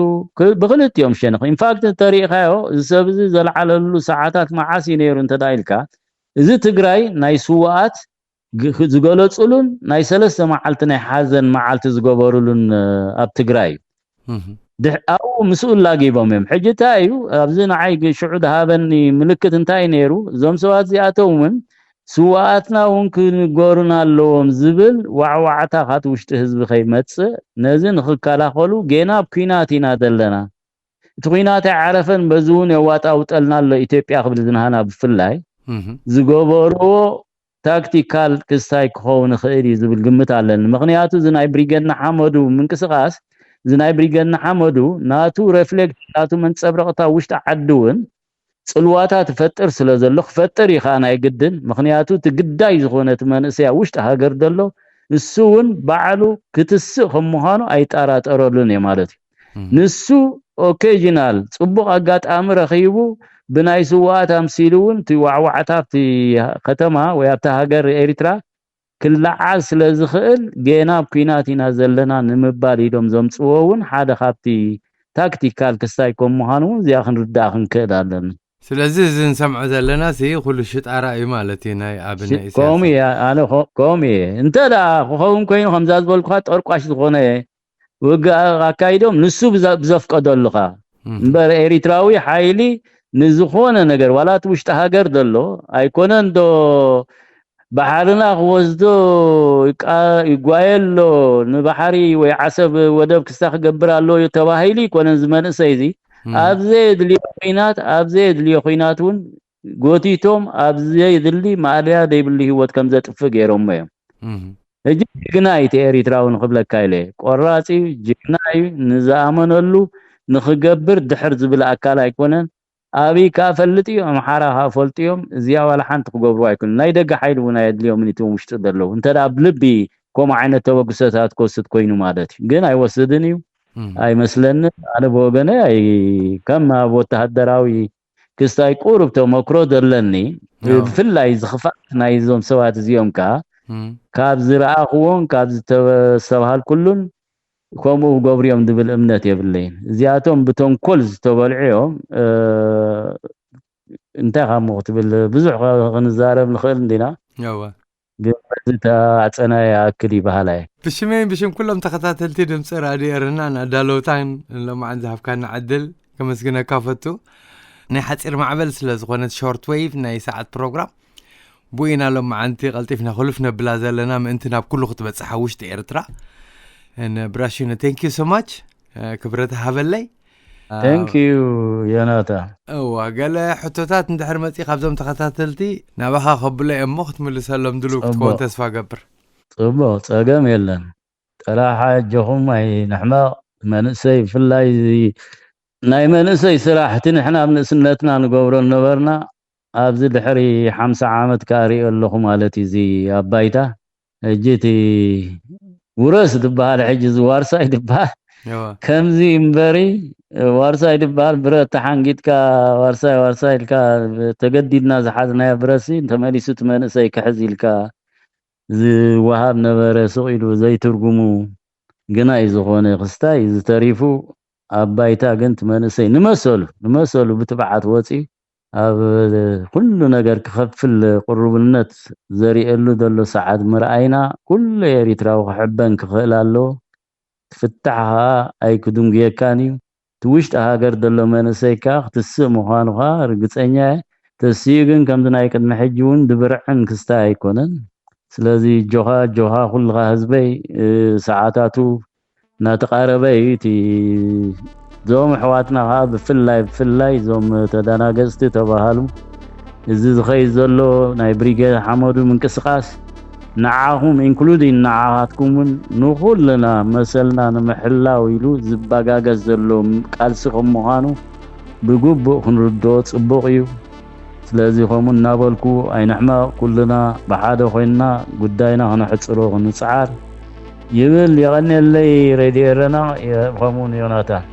ብክልቲኦም ሸነኽ ኢንፋክት እንተሪኢኻዮ እዚ ሰብ እዚ ዘልዓለሉ ሰዓታት መዓስ እዩ ነይሩ እንተ ኢልካ እዚ ትግራይ ናይ ስዋኣት ዝገለፁሉን ናይ ሰለስተ መዓልቲ ናይ ሓዘን መዓልቲ ዝገበሩሉን ኣብ ትግራይ እዩ። ኣብኡ ምስኡ ላጊቦም እዮም። ሕጂ እንታይ እዩ ኣብዚ ንዓይ ሽዑ ዝሃበኒ ምልክት እንታይ እዩ ነይሩ? እዞም ሰባት እዚኣቶም እውን ስዋኣትና እውን ክንገሩና ኣለዎም ዝብል ዋዕዋዕታ ካብቲ ውሽጢ ህዝቢ ከይመፅእ ነዚ ንክከላኸሉ ጌና ኣብ ኲናት ኢና ዘለና። እቲ ኲናት ኣይዓረፈን በዚ እውን የዋጣውጠልና ኣሎ ኢትዮጵያ ክብል ዝንሃና ብፍላይ ዝገበርዎ ታክቲካል ክስታይ ክኸውን ይኽእል እዩ ዝብል ግምት ኣለኒ። ምኽንያቱ እዚ ናይ ብሪገድ ንሓመዱ ምንቅስቓስ እዚ ናይ ብሪገድ ንሓመዱ ናቱ ሬፍሌክት ናቱ መንፀብረቕታ ውሽጢ ዓዲ እውን ፅልዋታት ይፈጥር ስለ ዘሎ ክፈጥር እዩ ከዓ ናይ ግድን። ምኽንያቱ እቲ ግዳይ ዝኾነ እቲ መንእሰይ ኣብ ውሽጢ ሃገር ዘሎ እሱ እውን ባዕሉ ክትስእ ከም ምዃኑ ኣይጠራጠረሉን እየ ማለት እዩ። ንሱ ኦኬዥናል ፅቡቕ ኣጋጣሚ ረኺቡ ብናይ ስውኣት ኣምሲሉ እውን እቲ ዋዕዋዕታ ኣብቲ ከተማ ወይ ኣብቲ ሃገር ኤሪትራ ክለዓል ስለ ዝኽእል ጌና ኣብ ኲናት ኢና ዘለና ንምባል ኢሎም ዘምፅዎ እውን ሓደ ካብቲ ታክቲካል ክስታይ ከም ምዃኑ እውን እዚኣ ክንርዳእ ክንክእል ኣለና። ስለዚ እዚ ንሰምዖ ዘለና ሲ ኩሉ ሽጣራ እዩ ማለት እዩ፣ ናይ ኣብነ ኢሳያስ። ከምኡ እየ ኣነ። ከምኡ እየ። እንተ ደኣ ክኸውን ኮይኑ ከምዛ ዝበልኩኻ ጠርቋሽ ዝኾነ ውግእ ኣካይዶም ንሱ ብዘፍቀደሉኻ እምበር ኤሪትራዊ ሓይሊ ንዝኾነ ነገር ዋላ እቲ ውሽጢ ሃገር ዘሎ ኣይኮነን ዶ ባሕርና ክወስዶ ይጓየ ኣሎ፣ ንባሕሪ ወይ ዓሰብ ወደብ ክስታ ክገብር ኣሎ ተባሂሉ ይኮነን። ዝመንእሰይ እዚ ኣብ ዘየድልዮ ኩናት ኣብ ዘየድልዮ ኩናት እውን ጎቲቶም ኣብ ዘየድሊ ማእለያ ዘይብሉ ህይወት ከም ዘጥፍእ ገይሮሞ እዮም። ሕጂ ጅግና እዩ እቲ ኤሪትራዊ ንክብለካ ኢለ። ቆራፅ እዩ፣ ጅግና እዩ፣ ንዝኣመነሉ ንክገብር ድሕር ዝብል ኣካል ኣይኮነን። ኣብይ ከዓ ፈልጥ እዩ፣ ኣምሓራ ከዓ ፈልጡ እዮም። እዚኣ ዋላ ሓንቲ ክገብሩ ኣይኮኑን። ናይ ደገ ሓይሊ እውን ኣየድልዮምን እቶም ውሽጢ ዘለዉ። እንተ ደኣ ብልቢ ከምኡ ዓይነት ተበግሶታት ክወስድ ኮይኑ ማለት እዩ። ግን ኣይወስድን እዩ፣ ኣይመስለንን። ኣነ ብወገነ ከም ኣብ ወተሃደራዊ ክስታይ ቁሩብ ተመክሮ ዘለኒ፣ ብፍላይ ዝኽፋት ናይ እዞም ሰባት እዚኦም ከዓ ካብ ዝረኣኽዎን ካብ ዝተስተብሃልኩሉን ከምኡ ገብርዮም ዝብል እምነት የብለይን። እዚኣቶም ብተንኮል ዝተበልዑ እዮም። እንታይ ካብ ክትብል ብዙሕ ክንዛረብ ንኽእል እንዲና። ግን በዚ ተኣፀና ይኣክል ይበሃላ እየ። ብሽመይን ብሽም ኩሎም ተኸታተልቲ ድምፂ ራድዮ ኤረናን ኣዳለውታን ንሎማዓን ዝሃብካና ዕድል ከመስግነካ ፈቱ። ናይ ሓፂር ማዕበል ስለ ዝኾነት ሾርት ዌይቭ ናይ ሰዓት ፕሮግራም ብኡ ኢና ሎማዓንቲ ቀልጢፍና ክሉፍ ነብላ ዘለና ምእንቲ ናብ ኩሉ ክትበፅሓ ውሽጢ ኤርትራ። ብራሽነ thank you so much። ክብረት ሃበለይ። Thank you ዮናታ። እዋ ገለ ሕቶታት እንድሕር መፂ ካብዞም ተኸታተልቲ ናባኻ ከብሎ እየ እሞ ክትምልሰሎም ድሉው ክትከውን ተስፋ ገብር። ፅቡቕ፣ ፀገም የለን። ጥራሕ ኣጆኹም ኣይንሕመቕ። መንእሰይ ብፍላይ ናይ መንእሰይ ስራሕ እቲ ንሕና ኣብ ንእስነትና ንገብሮ ነበርና ኣብዚ ድሕሪ ሓምሳ ዓመት ከኣ ሪኦ ኣለኹ ማለት እዩ። እዚ ኣብ ባይታ ሕጂ እቲ ውረስ ዝበሃል ሕጂ እዚ ዋርሳይ ዝበሃል ከምዚ እምበሪ ዋርሳይ ዝበሃል ብረት ተሓንጊጥካ ዋርሳይ ዋርሳይ ኢልካ ተገዲድና ዝሓዝናዮ ብረትሲ ተመሊሱ እቲ መንእሰይ ክሕዝ ኢልካ ዝወሃብ ነበረ ስቕ ኢሉ ዘይትርጉሙ ግናይ ዝኾነ ክስታይ እዚ ተሪፉ ኣብ ባይታ ግን እቲ መንእሰይ ንመሰሉ ንመሰሉ ብትብዓት ወፂኡ ኣብ ኩሉ ነገር ክኸፍል ቅሩብነት ዘሪኤሉ ዘሎ ሰዓት ምርኣይና ኩሉ ኤሪትራዊ ክሕበን ክኽእል ኣለዎ። ፍታሕ ኸዓ ኣይክድንጉየካን እዩ። እቲ ውሽጢ ሃገር ዘሎ መንእሰይ ከዓ ክትስእ ምዃኑ ኸዓ ርግፀኛ እየ። ተሲኡ ግን ከምዚ ናይ ቅድሚ ሕጂ እውን ድብርዕን ክስታይ ኣይኮነን። ስለዚ ጆኻ ጆኻ ኩልኻ ህዝበይ ሰዓታቱ እናተቓረበ እዩ እቲ እዞም ኣሕዋትና ከዓ ብፍላይ ብፍላይ እዞም ተደናገፅቲ ተባሃሉ እዚ ዝኸይድ ዘሎ ናይ ብሪጌድ ሓመዱ ምንቅስቃስ ንዓኹም including ንዓኻትኩም እውን ንኹልና መሰልና ንምሕላው ኢሉ ዝበጋገስ ዘሎ ቃልሲ ከም ምዃኑ ብግቡእ ክንርድኦ ፅቡቕ እዩ። ስለዚ ከምኡ እናበልኩ ኣይንሕመቕ፣ ኩልና ብሓደ ኮይንና ጉዳይና ክነሕፅሮ ክንፅዓር ይብል። የቐንየለይ ሬድዮ ኤረና ከምኡውን ዮናታን።